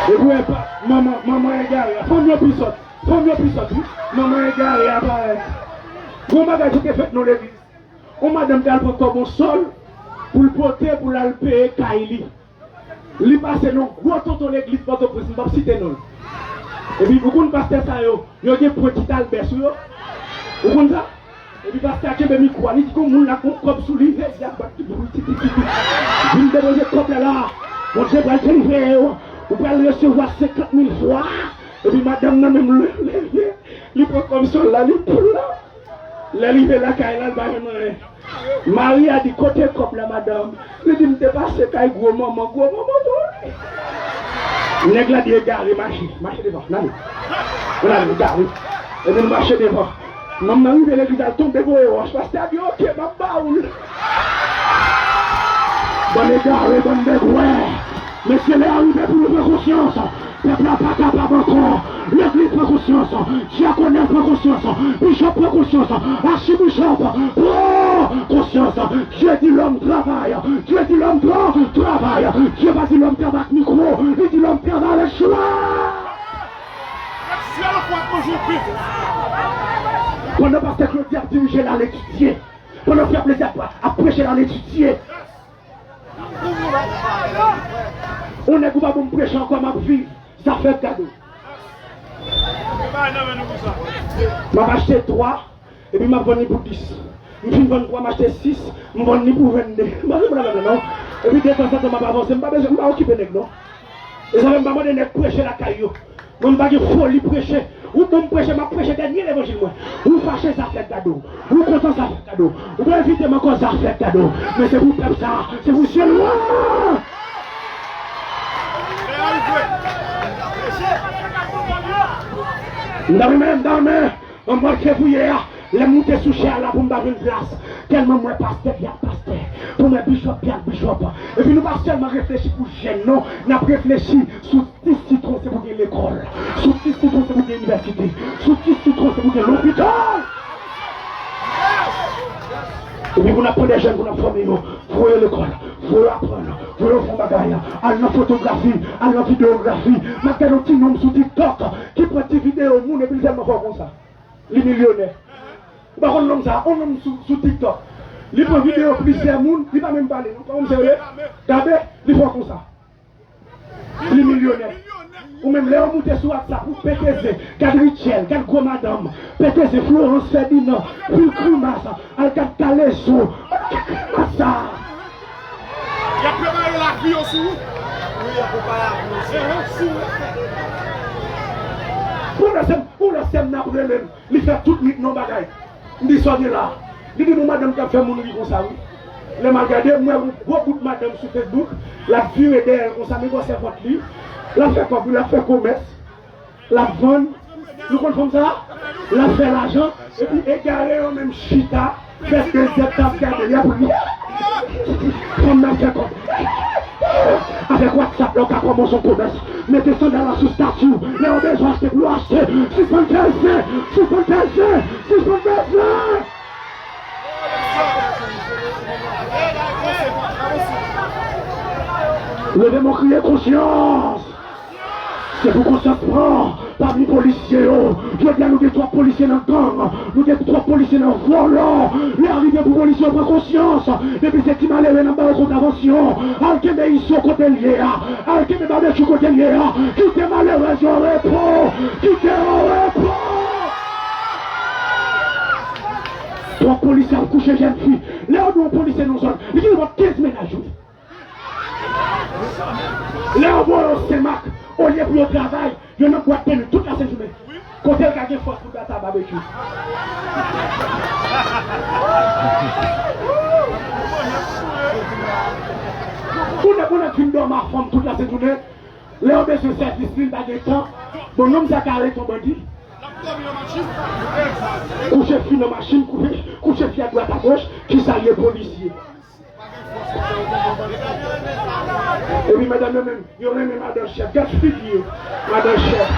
Epi w wè pa, manman, manman egare a, fanm yo pi sòt, fanm yo pi sòt, wi. Manman egare a parèt. Gon bagay ki te fèt nan legliz. Yon madanm t al pran kòb yon sòl pou l pote pou l al peye kay li. Li pase nan gwo tonton legliz Pòtoprens, m p ap site non l. Epi, ou konn pastè sa yo, yo gen pwenti talbè sou yo. Ou konn sa? Epi pastè a kenbe mikwo a, li di gon moun la gon kòb sou li, hey, y ap bat ti boul, ti, ti, ti, ti. Vin depoze kòb la la. Bondye pral delivre w. Ou pral resevwa senkant mil fwa. Epi madanm nan menm leve, li pran kòb sòl la, li pran. Lè l rive lakay la, l pa jwenn anyen. Mari a di, "Kote kòb la, madanm?" Li di, "M te pase kay gwo manman, gwo manman mouri." Nèg la di, "Egare, mache, mache devan, n ale. N ale, egare." Epi l mache devan. Manman nan rive legliz la, l tonbe voye wòch. Pastè a di, "Oke, m ap ba ou l." Bann egare, bann bègwè. Mesye, lè a rive pou nou pran konsyans. Pèp la pa kapab ankò. Legliz pran konsyans. Dyakonè pran konsyans. Bishop pran konsyans. Achibichop pran konsyans. Dieu dit l'homme travaille. Dieu dit l'homme tra- travaille. Dieu pa di lòm travay ak mikwo. Li di lòm travay avèk chwa. Pandan pastè Claudy ap dirije l al etidye. Pandan frè Claudy ap, ap preche l al etidye. Yon nèg ou pa ban m preche ankò, m ap viv zafè gado. M ap achte twa, epi m ap vann li pou dis. M fin vann twa, m achte sis, m vann li pou vennde. M pa renmen bagay la non. Epi detanzantan m ap avanse, m pa bezwen, m pa okipe nèg non. E sa fè m pa mande nèg preche lakay yo. Mwen m pa gen foli preche. Ou ban m preche, m ap preche dènye levanjil mwen. Ou fache, zafè gado. Ou kontan, zafè gado. Ou pa envite m ankò, zafè gado. Men se pou pèp sa, se pou sèl mwen. M ta renmen, m ta renmen. Mwen mòd fevriye a, lè m moute sou chè a la pou m pa jwenn plas. Tèlman m wè pastè ki ap pastè, pou m wè bishop ki ap bishop. Epi nou pa sèlman reflechi pou jèn non, n ap reflechi sou dis sitwon se pou gen lekòl, sou dis sitwon se pou gen inivèsite, sou dis sitwon se pou gen lopital. Epi pou n ap pran de jèn pou n ap fòme yo, voye yo lekòl, voye yo aprann, voye yo fè yon bagay, al nan fotografi, al nan videyografi. M ap gade yon ti nonm sou TikTok ki pran ti videyo moun epi l tèlman fò konsa. Li milyonè. Ou pa konn nonm sa, yon nonm sou, sou TikTok. Li pran videyo plizyè moun, li pa menm pale non. Kòm serye, gade, li fò konsa. Li milyonè. Ou menm lè yo moute sou WhatsApp, ou pete zen, gad Rutshelle, gad gwo madanm, pete zen Florence Ferdinand, pil grimas, al gad Kalezo, ki grimas sa? Y ap prepare lavi yo sou ou. Wi, y ap prepare lavi yo sou ou. Sou ou. Ou lè se m, ou lè se m n ap rele m. Li fè tout nwit nan bagay. M di sa w gen la. Li di nou madanm k ap fè moun ri konsa wi. Lè m al gade, m wè yon gwo bout madanm sou Facebook. L ap vire dèyè l konsa, men gwosè vant li. L ap fè kòb wi, l ap fè komès. L ap vann. Nou konn fanm sa? L ap fè lajan. Epi egare yo menm chita. Fè de zèd t ap gade, y ap ri. Fanm nan fè kòb. Avèk WhatsApp la, w ka kòmanse yon komès. Mete sandal la sou stati w. Lè w bezwen achte, pou w achte. Sispann fè zen. Sispann fè zen. Sispann fè zen. Leve men w, kriye konsyans. Se pou konsyans pran pami polisye yo. Jodi a, nou gen twòp polisye nan gang. Nou gen twòp polisye nan vòlò. Lè a rive pou polisye yo pran konsyans. Depi se ti malere n ap ba yo kontravansyon. Al kenbe Iso kote l ye a. Al kenbe Babekyou kote l ye a. Kite malerèz yo an repo. Kite yo an repo. Twòp polisye ap kouche jèn fi. Lè yo di yon polisye nan zòn, li gen twòp kenz mennaj wi. Lè yo voye yo Senmak, olye pou yo travay, yo nan bwat de nwi tout lasent jounen. Kote l ka gen fòs pou l bat a Babekyou? Pou nèg, pou nèg vin dòmi a fanm tout lasent jounen, lè yo bezwen sèvis li, li pa gen tan. Bon, nonm sa ka rete yon bandi. Kouche fi nan machin, kouche, kouche fi adwat agoch, kisa l ye polisye? Epi madanm yo menm, yo renmen madan chèf. Gad figi yo, madan chèf.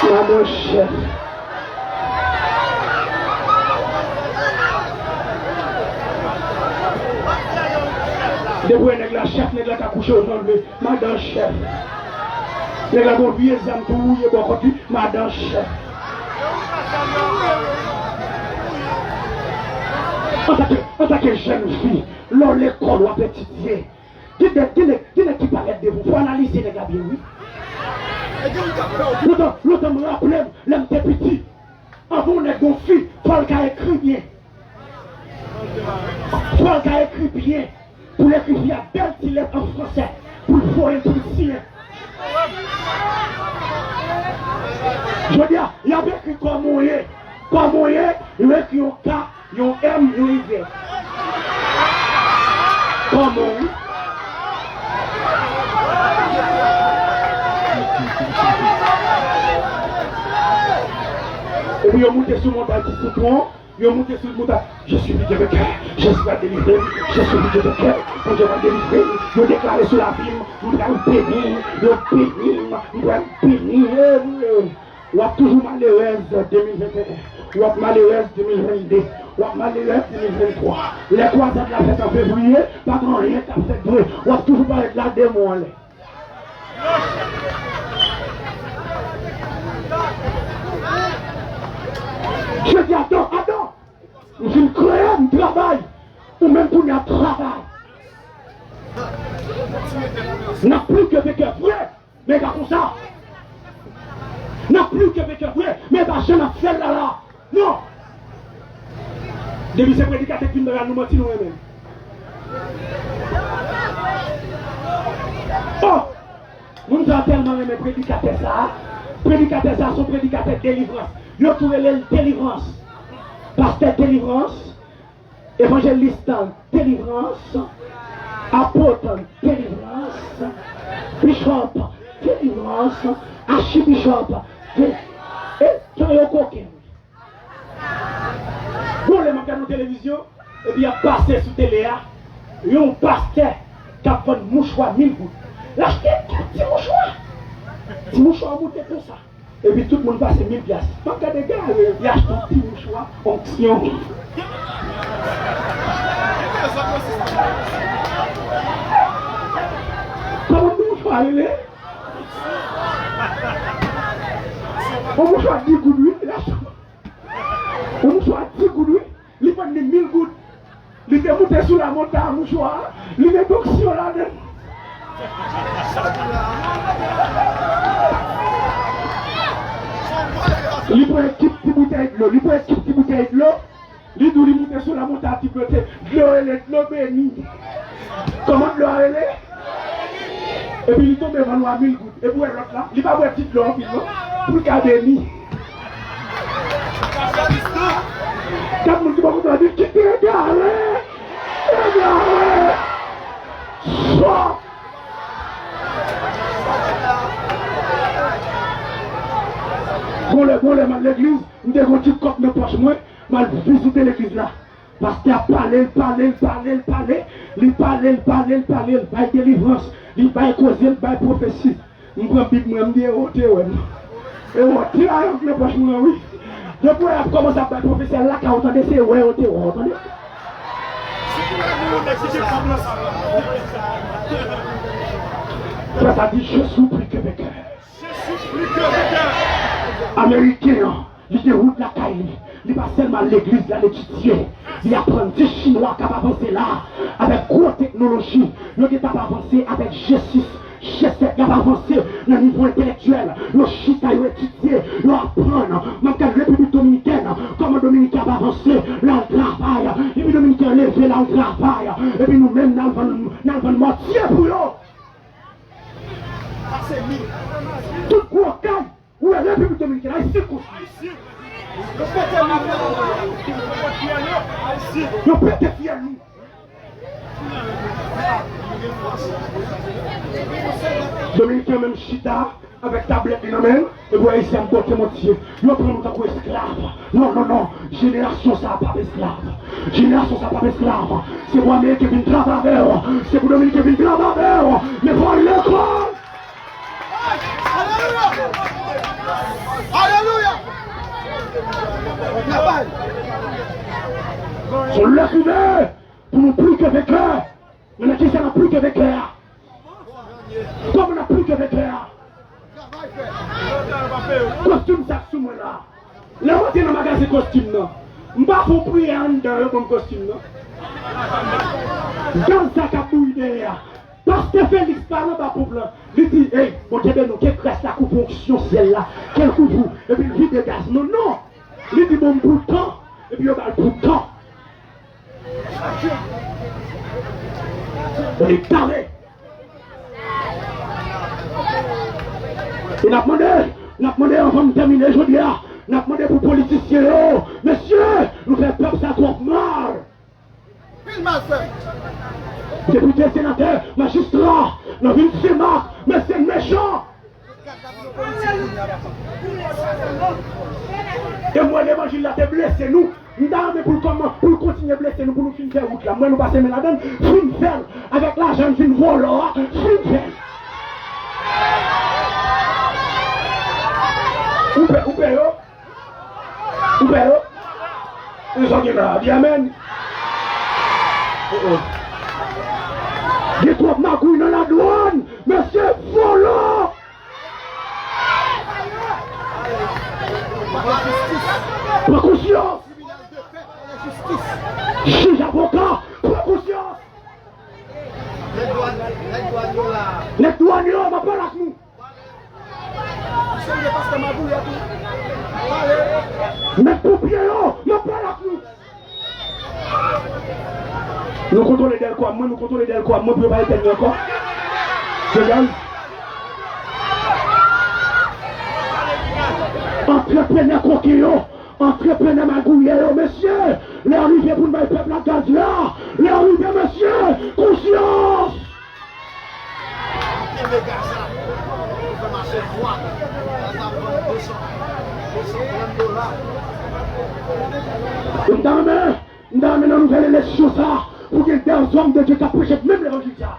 Madan chèf. Depi w wè nèg la chèf, nèg la ka kouche w jan l vle. Madan chèf. Nèg la gon vye zam tou wouye bò kont li, madan chèf. Antanke, antanke jèn fi, lè w lekòl w ap etidye, gen nèg, gen nèg, gen nèg ki parèt devan w, fò w analize nèg la byen wi. Lontan, lontan m raple m, lè m te piti, anvan yon nèg gon fi, fò l ka ekri byen. Fò l ka ekri byen. Pou l ekri fi a bèl ti lèt an fransè, pou l voye l, pou l siyen. Jodi a, y ap ekri kòman w ye. Kòman w ye, yo ekri yon K, yon M, yon Y. Kòman w ye? Epi yo moute sou montay ti sitwon. Yo moute sou montay, je suis Dieu de cœur, Jezi va delivre m, je suis Dieu de cœur, Bondye va delivre m. Yo deklare sou lavi m, m pral beni, yo beni m, m pral beni. W ap toujou malerèz de mil venteyen, w ap malerèz de mil vennde, w ap malerèz de mil venntwa. Lè kwazad la fèt an fevriye, pa gen anyen k ap fèt vre. W ap toujou parèt la de mwa anlè. Jezi, adan, adan. M fin kreye, m travay. Ou menm kounye a travay. N ap pli ke venkè vre, men e pa konsa. N ap pli ke venkè vre, men e pa jan n ap fè l la la. Non. Depi se predikatè k vin bay la, nou manti nou renmen. Oh! Moun sa tèlman renmen predikatè sa. Predikatè sa se yon predikatè delivrans. Yo tou rele l delivrans. Pastè delivrans, evanjelis delivrans, apot delivrans, bishop delivrans, achibishop de-, e tan yo koken. Bon, lè m ap gade yon televizyon, epi y ap pase sou tele a, yon pastè k ap vann mouchwa mil goud. L achte tout ti mouchwa. Ti mouchwa a moute konsa. Epi tout moun pase mil pyas. M ap gade gade, y achte yon ti mouchwa, onksyon. Kòman ti mouchwa rele? Yon mouchwa di goud, wi. L achte Yon mouchwa di goud, wi. Li vann li mil goud. Li te moute sou lamonta a mouchwa a. Li met onksyon ladan l. Li pran kèk ti boutèy dlo. Li pran kèk ti boutèy dlo. Li di w li moute sou lamonta a, ti pete. Dlo rele dlo beni. Kòman dlo a rele? Epi li tonbe vann w a mil goud. Epi w wè lòt la, li pa bwè ti dlo anpil non, pou l ka beni. Gad moun ki bò kote w la, di, "Kite egare! Egare! Sòt!" Gon lè, gon lè m al legliz, m te gon ti kòb nan pòch mwen, m al vizite legliz la. Pastè a pale, l pale, l pale, l pale. Li pale, l pale, l pale, l bay delivrans. Li bay koze, l bay pwofesi. M pran Bib mwen, m di, "E wo te wè m. E wo te wè m nan pòch mwen, wi." Depi w ap kòmanse ap bay pwofesi a lakay ou, tande, se wè yo te wè w, tande. Frè sa di, "Je suis plus que vainqueur." Ameriken an, li gen wout lakay li. Li pa sèlman al legliz, l al etidye. Li aprann ti chinwa k ap avanse la avèk gwo teknoloji. Yo gentan ap avanse avèk G sis, G sèt, y ap avanse nan nivo entèlektyèl. Yo chita, yo etidye, yo aprann. M ap gade Repiblik Dominikèn, kòman Dominiken ap avanse, l al travay. Epi Dominiken an leve, l al travay. Epi nou menm, n al vann, n al vann mòtye pou yo. Tout gwo kay ou wè Repiblik Dominikèn, Ayisyen konstwi. Yo pete fyèl nou. Dominiken menm chita avèk tablèt li nan men l, epi Ayisyen ap bwote mòtye. Yo pran nou tankou esklav. Non, non, non. Jenerasyon sa a p ap esklav. Jenerasyon sa a p ap esklav. Se pou Ameriken vin travay avè w. Se pou Dominiken vin travay avè w. Men fò w al lekòl. Alelouya! Alelouya! Se lè ki vle pou nou pli ke venkè. Men nan kisa n ap pli ke venkè a? Kòman n ap pli ke venkè a? Kostim sa k sou mwen la. Lè w antre nan magazen kostim nan, m pa fè w priyè anndan, yo ban m kostim nan. Gaz sa k ap bouyi dèyè a. Pastè Felix pa anba ponp lan. Li di, "Ey, Bondye beni w, ke gras la kouvri w, onksyon syèl la, ke l kouvri w," epi l vide gaz. Non, non. Li di, "Bon, m pou tan," epi yo ba l pou tan. Bon, e kare. E n ap mande, n ap mande anvan m tèmine jodi a, n ap mande pou politisyen yo, mesye, nou fè pèp sa twòp mal. Pil mal fè. Depite, senatè, majistra, nan vil Senmak, mesye mechan. E mwen, levanjil la te blese nou. M ta renmen pou l kòman, pou l kontinye blese nou, pou nou fin fè wout la. Mwen, nou pase men ladan l, fin fè l. Avèk lajan n fin vòlò a, fin fè l. Ou pè, ou pè yo? Ou pè yo? E sa w gen la, di amèn. Oh, oh. Gen twòp magouy nan ladwàn, mesye, vòlò. Pran konsyans. Jij, avoka, pran konsyans. Nèg dwàn yo, m ap pale ak nou. Mèt ponpye yo, m ap pale ak nou. Nou kontwole dèlko a mwen, nou kontwole dèlko a mwen pou yo pa etèn li ankò. Degaj. Antreprenè koken yo, antreprenè magouyè yo, mesye, lè a rive pou n bay pèp la gaz la, lè a rive, mesye, konsyans! Kenbe gaz la. Fè mache dwat. Gaz la vann de san, de san trant dola. M ta renmen, m ta renmen nan nouvèl eleksyon sa, pou gen de zòm de Dye k ap preche menm levanjil sa.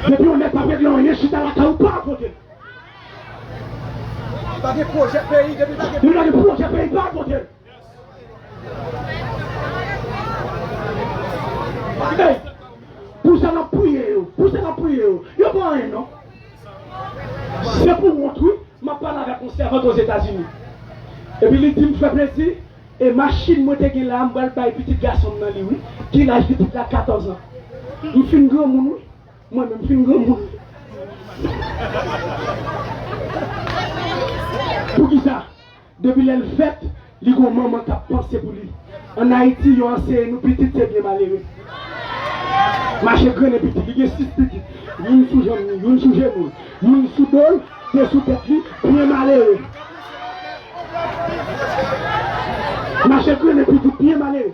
Depi yon nèg pa regle anyen, chita lakay ou, pa al vote. Pa gen pwojè peyi, depi pa gen... Depi pa gen pwojè peyi, pa al vote. Ey, pou sa n ap priye yo, pou sa n ap priye yo, yo pa anyen non. Se pou wont wi, m ap pale avèk yon sèvant Ozetazini. Epi li di m fè plezi, e machin mwen te gen la, m pral bay pitit gason m nan li wi. Ki laj pitit la? Katòz an. M fin granmoun wi. Mwen menm m fin granmoun. Poukisa? Depi lè l fèt, li gon manman k ap panse pou li. Ann Ayiti, yo anseye nou pitit se byen malere. Mache grennen pitit, li gen sis pitit. Youn sou janm li, youn sou jenou l, youn sou do l, de sou tèt li, byen malere. Mache grennen pitit, byen malere.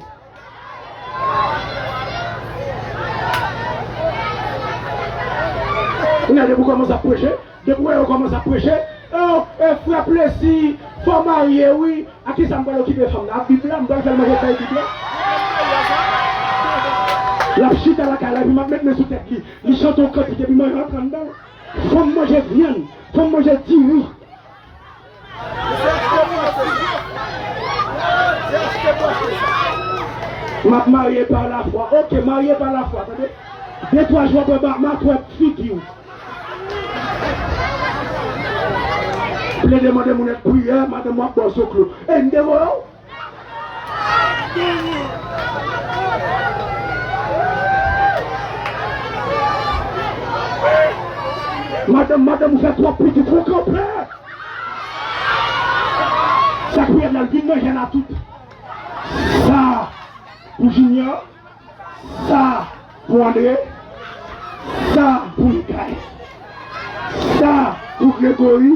Kounye a depi w kòmanse ap preche, depi w wè yo kòmanse ap preche, e, e, frè Plesi, fò w marye wi. A kisa m pral okipe fanm nan? Ak Bib la? M pral fè l manje fèy Bib la? L ap chita lakay la, epi m ap met men sou tèt li. Li chante yon kantik, epi manje antre anndan l. Fanm manje vyann, fanm manje diri. M ap marye pa lafwa. Oke, marye pa lafwa, tande. De twa jou apre, ba, m a twèp figi w. Plede mande moun èd priyè, madanm w ap ba w zoklo. E m te voye w? Madanm, madanm, ou fè twòp pitit, fò w kanpe. Sa k pi rèd la, l vin nan jèn a tout. Sa pou Junior, sa pou André, sa pou Mikay, sa pou Gregory.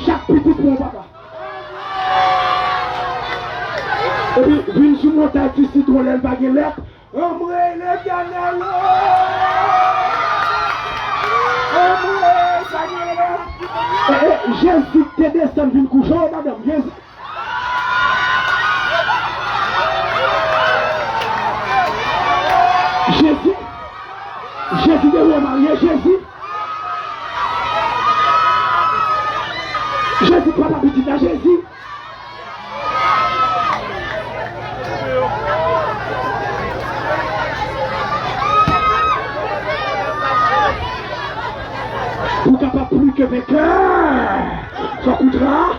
Chak pitit pou yon papa. Epi vin sou montay ti sitwon lè l pa gen lèt. Anmwey Letènèl o! Anmwey Letènèl o! E, e, Jezi te desann vin kouche, o madanm, Jezi. Jezi. Jezi te remarye, Jezi. Jezi papa pitit la, Jezi. Pou w kapab pli ke venkè, fòk ou tra-,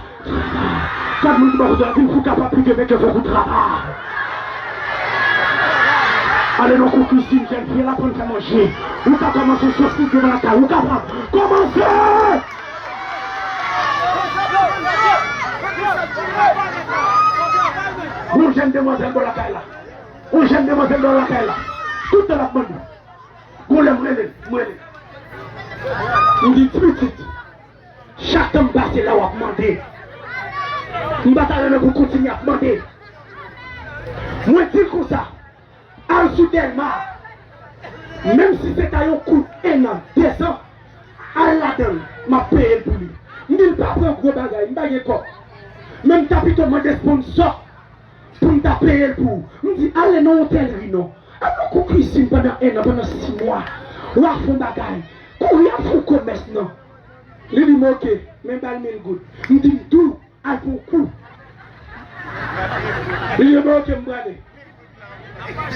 gad moun ki bò kote a, di l, pou w kapab pli ke venkè, fòk ou travay. Ale nan kou kizin, jèn fi a, aprann fè manje. Ou ka kòmanse yon sosis devan lakay ou, ou kapab kòmanse. Yon jèn demwazèl bò lakay la. Yon jèn demwazèl bò lakay la. Tout tan l ap mande. Gon lè m rele l, m rele l. M di, "Ti pitit, chak tan m pase la, w ap mande. M pa ta renmen pou w kontinye ap mande." Mwen di l konsa, al sou Dèlma, menm si se ta yon kout en an, de san, Al ladan l, m ap peye l pou li. M di l pa pran gwo bagay, m pa gen kòb. Men m ta pito mande sponsò pou m ta peye l pou ou. M di ale nan otèl Rinon. Al nan kou kwizin pandan en an, pandan sis mwa. W a fè yon bagay. Kouri ap fè yon komès nan. Li di m oke, men ba l mil goud. M di m tou, al pran yon kou. Li di m oke, m prale.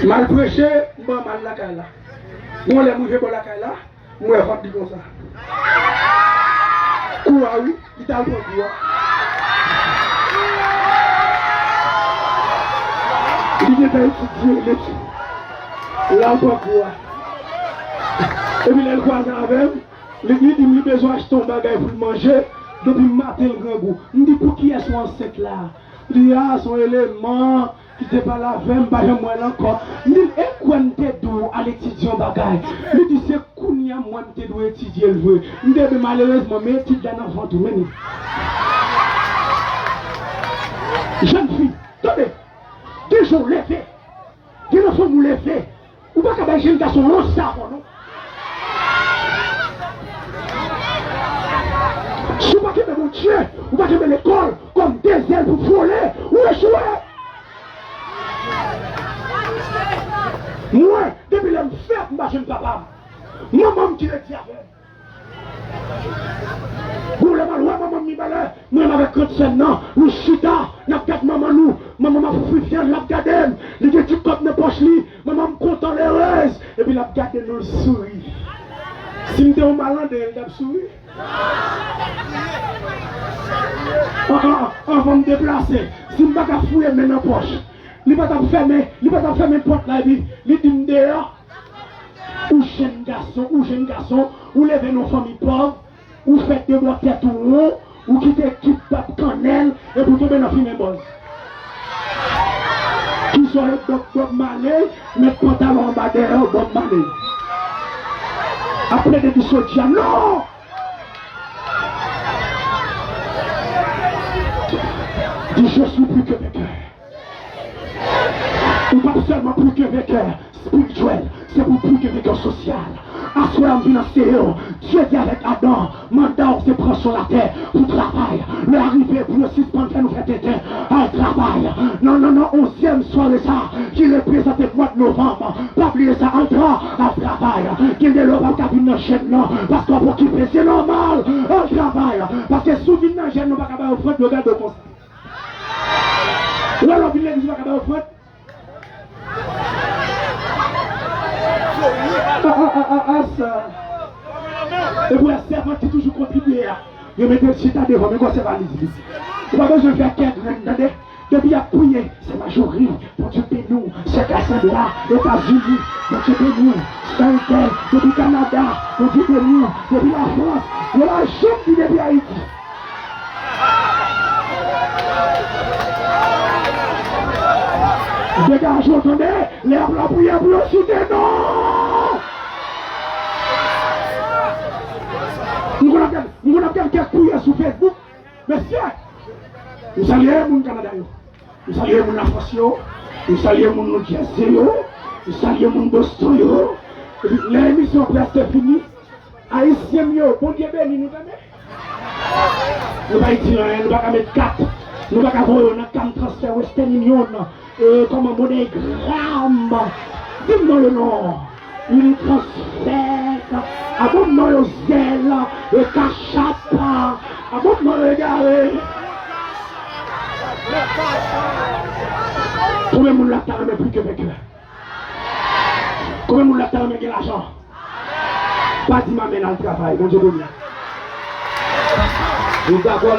M al preche, m ban m al lakay la. Gon lè m rive bò lakay la, m wè vant li konsa. Kou a wi, li t al pran kou a. Li gentan etidye, li, l al pran kou a. Epi lè l kwaze avè m, li, li di m li bezwen achte yon bagay pou l manje, depi maten l grangou. M di pou kiyès ou ansent la? Li a, se yon eleman ki te pale avè m, m pa janm wè l ankò. M di l, e kwè m te di w al etidye yon bagay? Li di se kounye a m wè m te dwe etidye l vre. M di ebyen malerezman, men etid la nan vant ou, men li. Jèn fi, tande, deja w leve, gen nan fanmi w leve, ou pa ka bay jèn gason lanse avè w non. Si w pa kenbe Bondye, ou pa kenbe lekòl kòm de zèl pou vole, ou echwe. Mwen, depi lè m fèt, m pa jwenn papa m. Manman m ki rete avè m. Gon lè m al wè manman m mibalè, mwen menm avèk grann sè m nan, nou chita, n ap gad manman nou. Manman m ap fri vyann, l ap gade m. Li gen ti kòb nan pòch li. Manman m kontan, l erez. Epi l ap gade nou, l souri. Si m te yon malandren, l t ap souri? An, an, an, anvan m deplase, si m pa ka fouye men nan pòch, li pa t ap fèmen, li pa t ap fèmen pòt la, epi li di m deyò. Ou jèn gason, ou jèn gason, ou leve nan fanmi pòv, ou fè de bò tèt ou won, ou kite kibap kannèl, epi w tonbe nan fimen bòz. Kisa w ye Bob, Bob Marley, met pantalon anba dèyè w, Bob Marley. Ap plede di sodja, non! Di, je suis plus que vainqueur. Ou p ap sèlman pli ke venkè espirityèl, se pou pli ke venkè sosyal. Aswè a m vin anseye w, Dye di avèk Adan, manda w se pran sòl atè pou travay. Lè a rive pou yo sispann fè nou fè tenten, al travay. Nan, nan, nan onzyèm sware sa ki reprezante mwa novanm, pa bliye sa, al tra-, al travay. Gen de lè w p ap ka vin nan jèn nan, paske w ap okipe, se nòmal, al travay. Paske si w vin nan jèn, nou pa ka ba yo frant, yo gade w konsa. Ou wè lè w vin legliz ou pa ka ba yo frant? A, a, a, a, a, sa. E pou wè sèvant ki toujou kontribye a, yo mete l chita devan, men gwo se valiz li. Ou pa bezwen fè kè grenn, tande? Depi y ap priye, se majori, Bondye beni w, se Kassandra, Etazini, Bondye beni w, Saint-Paul, depi Kanada, Bondye beni w, depi Lafrans, yo pa janm di depi Ayiti. Degaje w, tande, lè y ap lapriyè pou yo site non. M konn ap gad, m konn ap gad kèk priyè sou Facebook. Mesye, m salye moun Kanada yo. M salye moun Lafrans yo. M salye moun New Jersey yo. M salye moun Boston yo. Epi lè emisyon prèske fini, Ayisyen m yo, Bondye beni nou, tande. Nou pa itil anyen, nou pa ka met kat, nou pa ka voye yo nan kam transfè Western Union, e, kòman, MoneyGram. Di m non yo non. Unitransfè, a bon non yo Zelle, e, Cash App, a bon non yo egare. Konbyen moun la ta renmen pli ke venkè? Konbyen moun la ta renmen gen lajan? Pa di m amèn, al travay. Bondye beni. Nou dakò.